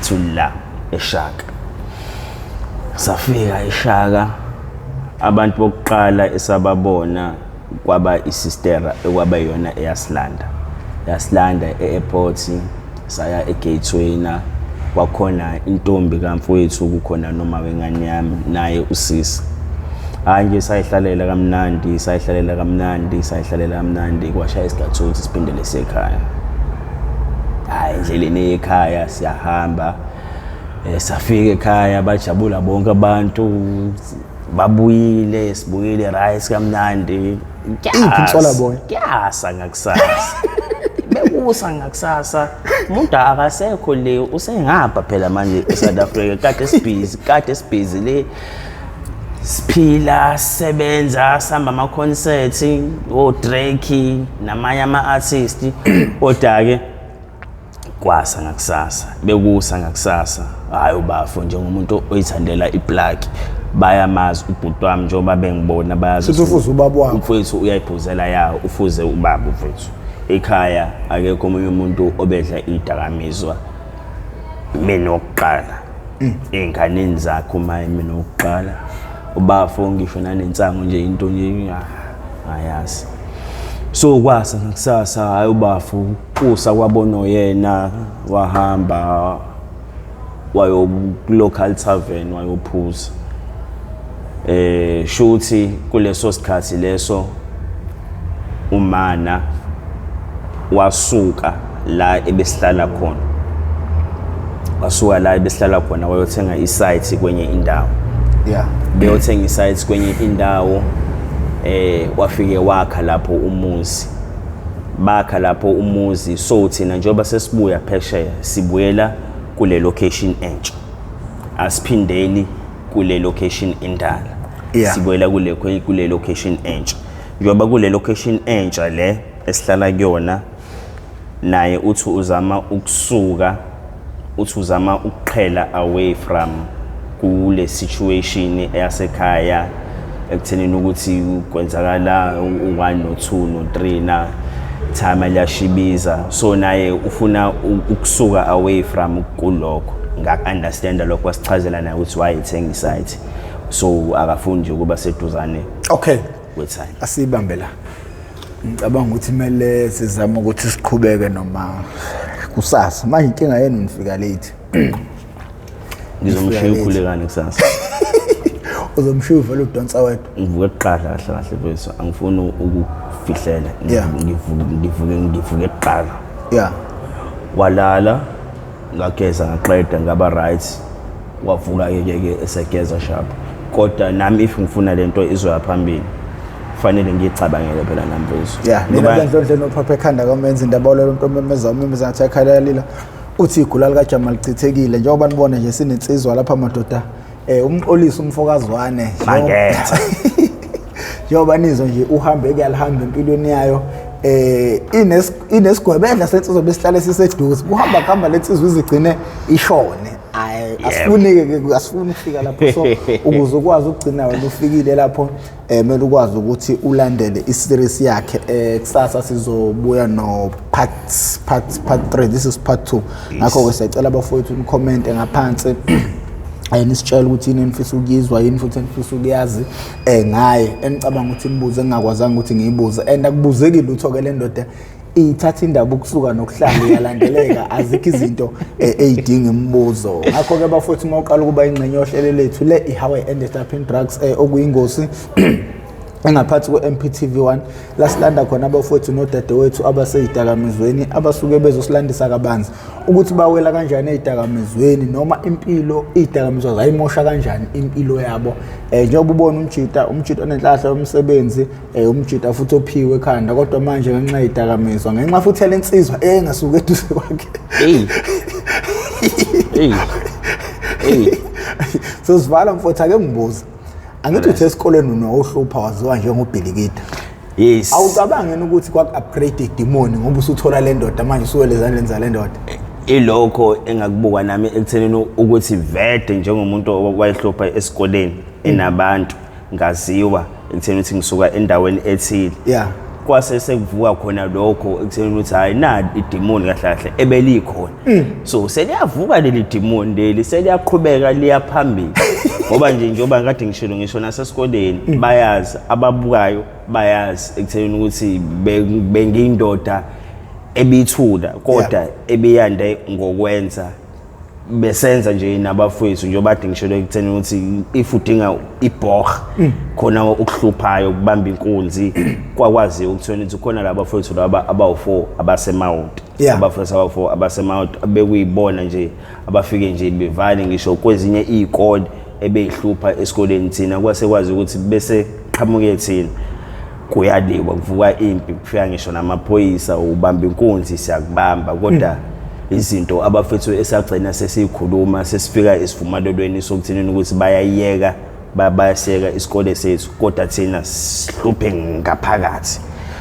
to la eShaka. Safika eShaka, abantu bokuqala esababona kwaba isistera ekwaba yona eyasilanda, yasilanda e-airport, saya egateway na kwakhona intombi kamfowethu, kukhona noma wengane yami naye usisi. Hayi nje sayihlalela kamnandi, sayihlalela kamnandi, sayihlalela kamnandi, kwashaya isikhathi sokuthi siphindele siyekhaya. Hayi endleleni ekhaya siyahamba, safika ekhaya bajabula bonke abantu, babuyile, sibuyile rice kamnandi. Iphi inswelaboya? Kuyasa ngakusasa, bekusa ngakusasa umuntu akasekho le, usengapha phela manje eSouth Africa. Kade sibhizi le, siphila, sisebenza, sihamba ama-concert o-Drake namanye ama-artist. Kodwa-ke kwasa ngakusasa, bekusa ngakusasa, hhayi ubafo njengomuntu oyithandela iplaki, bayamazi ubhuti wami njengoba bengibona, bayazi. Sithi ufuze ubaba wakho. Umfowethu uyayiphuzela yawo, ufuze ubaba umfowethu. Ekhaya akekho omunye umuntu obedla idakamizwa, mina wokuqala ey'nganeni zakhe, uma mina wokuqala. Ubafo ngisho nanensango nje into nje ngayazi. So kwasa ngakusasa, hhayi ubafo kusa kwabona yena, wahamba wayo local tavern wayophuza. Shuthi kuleso sikhathi leso umana wasuka la ebesihlala khona, wasuka la ebesihlala khona wayothenga isite kwenye indawo. Beyothenga isite kwenye indawo, wafike wakha lapho umuzi, bakha lapho umuzi. So thina njengoba sesibuya phesheya, sibuyela kule location entsha, asiphindeli kule location endala. Sibuyela kule location entsha. Njengoba kule location entsha le esihlala kuyona, naye uthi uzama ukusuka, uthi uzama ukuqhela away from kule situation eyasekhaya, ekuthenini ukuthi kwenzakala u-1 no-2 no-3 na time liyashibiza. So naye ufuna ukusuka away from kulokho. Ngaku-understanda lokho, wasichazela naye ukuthi why ethenga isite, so akafuni nje ukuba seduzane kwetime. Asibambe la. Ngicabanga ukuthi kumele sizame ukuthi siqhubeke noma kusasa. Manje inkinga yenu nifika late. Ngizomshiya ukhulekane kusasa. Uzomshiya uvele udonsa wedwa. Ngivuke kuqala kahle kahle mfethu, angifuni ukufihlela. Ngivuke kuqala. Walala, ngageza, ngaqeda, ngaba right. Wavuka ke ke esegeza sharp. Kodwa nami if ngifuna lento izoya phambili, kufanele ngiyicabangele phela nami mfethu. Yeah, nina benhlonhle nophapha ekhanda kamenza indaba olelo umuntu omemeza umemeza ngathi ayikhalalila. Uthi igula likaJama lichithekile njengoba nibona nje sinensizwa lapha madoda. Umxolisi umfokazwane Mangethe. Njengoba nizwa nje uhambe kuyalihamba empilweni yayo. Inesigwebedla sensizwa besihlale siseduze. Kuhamba kuhamba lensizwa izigcine ishone. Ayi, asifuni ke, asifuni ukufika lapho. So ukuze ukwazi ukugcina wena ufikile lapho, kumele ukwazi ukuthi ulandele i-series yakhe. Kusasa sizobuya no part 3. This is part 2. Ngakho ke siyacela abafowethu ni-comment ngaphansi. Nisitshele ukuthi yini enifisa ukuyizwa, yini futhi enifisa ukuyazi ngaye, enicabanga ukuthi nibuze engingakwazanga ukuthi ngiyibuze. And akubuzeki lutho ke, le ndoda ithatha indaba ukusuka nokuhlala iyalandeleka, azikho izinto ey'dinga imibuzo. Ngakho ke bafowethu, uma uqala ukuba ingxenye yohlelo lethu le i-How I Ended Up in Drugs, okuyingosi engaphathi kwe-MPTV 1, la silanda khona abafowethu nodadewethu abasey'dakamizweni, abasuke bezosilandisa kabanzi ukuthi bawela kanjani ey'dakamizweni, noma impilo iy'dakamizwa zayimosha kanjani impilo yabo. Njengoba ubona umjita onenhlahla yomsebenzi, umjita futhi ophiwe ekhanda, kodwa manje ngenxa yey'dakamizwa, ngenxa futhi yale nsizwa engasuki eduze kwakhe. Hey. Hey. Hey. Sosivala mfowethu, ake ngibuze. Angithi uthe esikoleni unohlupha waziwa njengobhilikida. Yes. Awucabangi ukuthi kwaku-upgrade idimoni ngoba usuthola le ndoda manje usuwele ezandleni zale ndoda? Ilokho engakubuka nami ekuthenini ukuthi vede njengomuntu owayehlupha esikoleni enabantu, ngaziwa ekutheni ukuthi ngisuka endaweni ethile. Kwase sekuvuka khona lokho ekutheni ukuthi hayi na idimoni kahle kahle ebelikhona. So seliyavuka leli dimoni leli, seliyaqhubeka liya phambili. Ngoba nje njengoba ngikade ngishilo, ngisho nasesikoleni bayazi, ababukayo bayazi ekutheni ukuthi bengiyindoda ebithula, kodwa ebiyande ngokwenza, besenza nje nabafowethu. Njengoba kade ngishilo ekutheni ukuthi if udinga ibhoha khona ukuhluphayo ukubamba inkunzi, kwakwaziwa ukutheni ukuthi khona laba bafowethu laba abawu-4 abasemount, abafowethu abawu-4 abasemount, bekuyibona nje abafike nje bevale ngisho kwezinye iy'kole ebeyihlupha esikoleni. Thina kwase kwazi ukuthi bese qhamuke thina, kuyaliwa, kuvuka impi, kufika ngisho namaphoyisa, ubamba inkunzi siyakubamba. Kodwa izinto abafethu esagcina sesiyikhuluma, sesifika esivumelelweni sokuthinini ukuthi bayayiyeka, bayasiyeka isikole sethu, kodwa thina sihluphe ngaphakathi.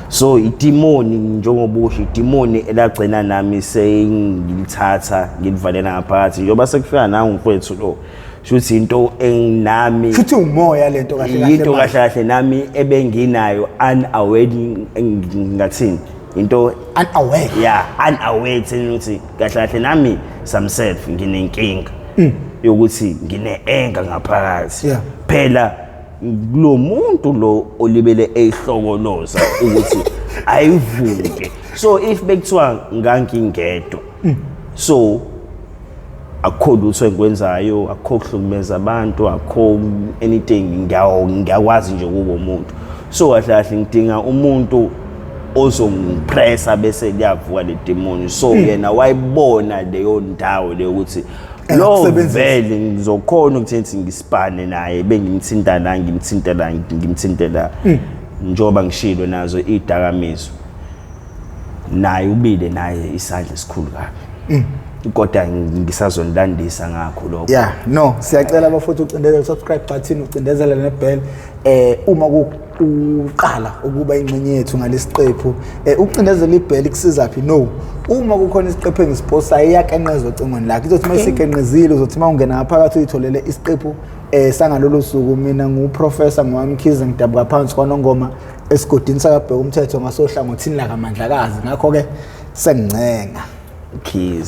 So idimoni, njengoba usho, idimoni elagcina nami sengilithatha ngilivalela ngaphakathi, njengoba sekufika nangu mfowethu lo, shuthi into enginami Futhi umoya lento kahle kahle. Into kahle kahle nami ebenginayo unaware, ngathini, into unaware. Yeah, unaware thina ukuthi kahle kahle nami myself nginenkinga yokuthi ngine-anger ngaphakathi. Phela lo muntu lo olibele eyihlokoloza ukuthi ayivuke. So if bekuthiwa ngangingedwa, so akukho lutho engikwenzayo, akukho kuhlukumeza abantu, akukho anything, ngiyakwazi nje ukuba umuntu. So kahle kahle ngidinga umuntu ozongipressa bese liyavuka le demon. So yena wayibona leyo ndawo leyo ukuthi lo Engakusebenzisa. Vele ngizokhona ukuthi ngisipane naye, bengimthinta la, ngimthinta la, ngimthinte la, njengoba ngishilo nazo idakamizwa naye ubile naye isandla esikhulu kabi, kodwa ngisazonilandisa ngakho lokho. Yeah, no, siyacela bafowethu ucindezele subscribe button, ucindezele ne-bell uma ku Uqala ukuba ingxenye yethu ngalesiqephu, ukucindezela ibheli kusiza phi? No, uma kukhona isiqephu engisiposayo, iyakenqeza ocingweni lakho. Izothi uma isikenqezile, uzothi uma ungena ngaphakathi uyitholele isiqephu sangalolu suku. Mina nguProfessor Ngwamkhize, ngidabuka phansi kwaNongoma, esigodini sakabheka umthetho, ngasohlangothini lakaMandlakazi. Ngakho-ke sengincenga Khize.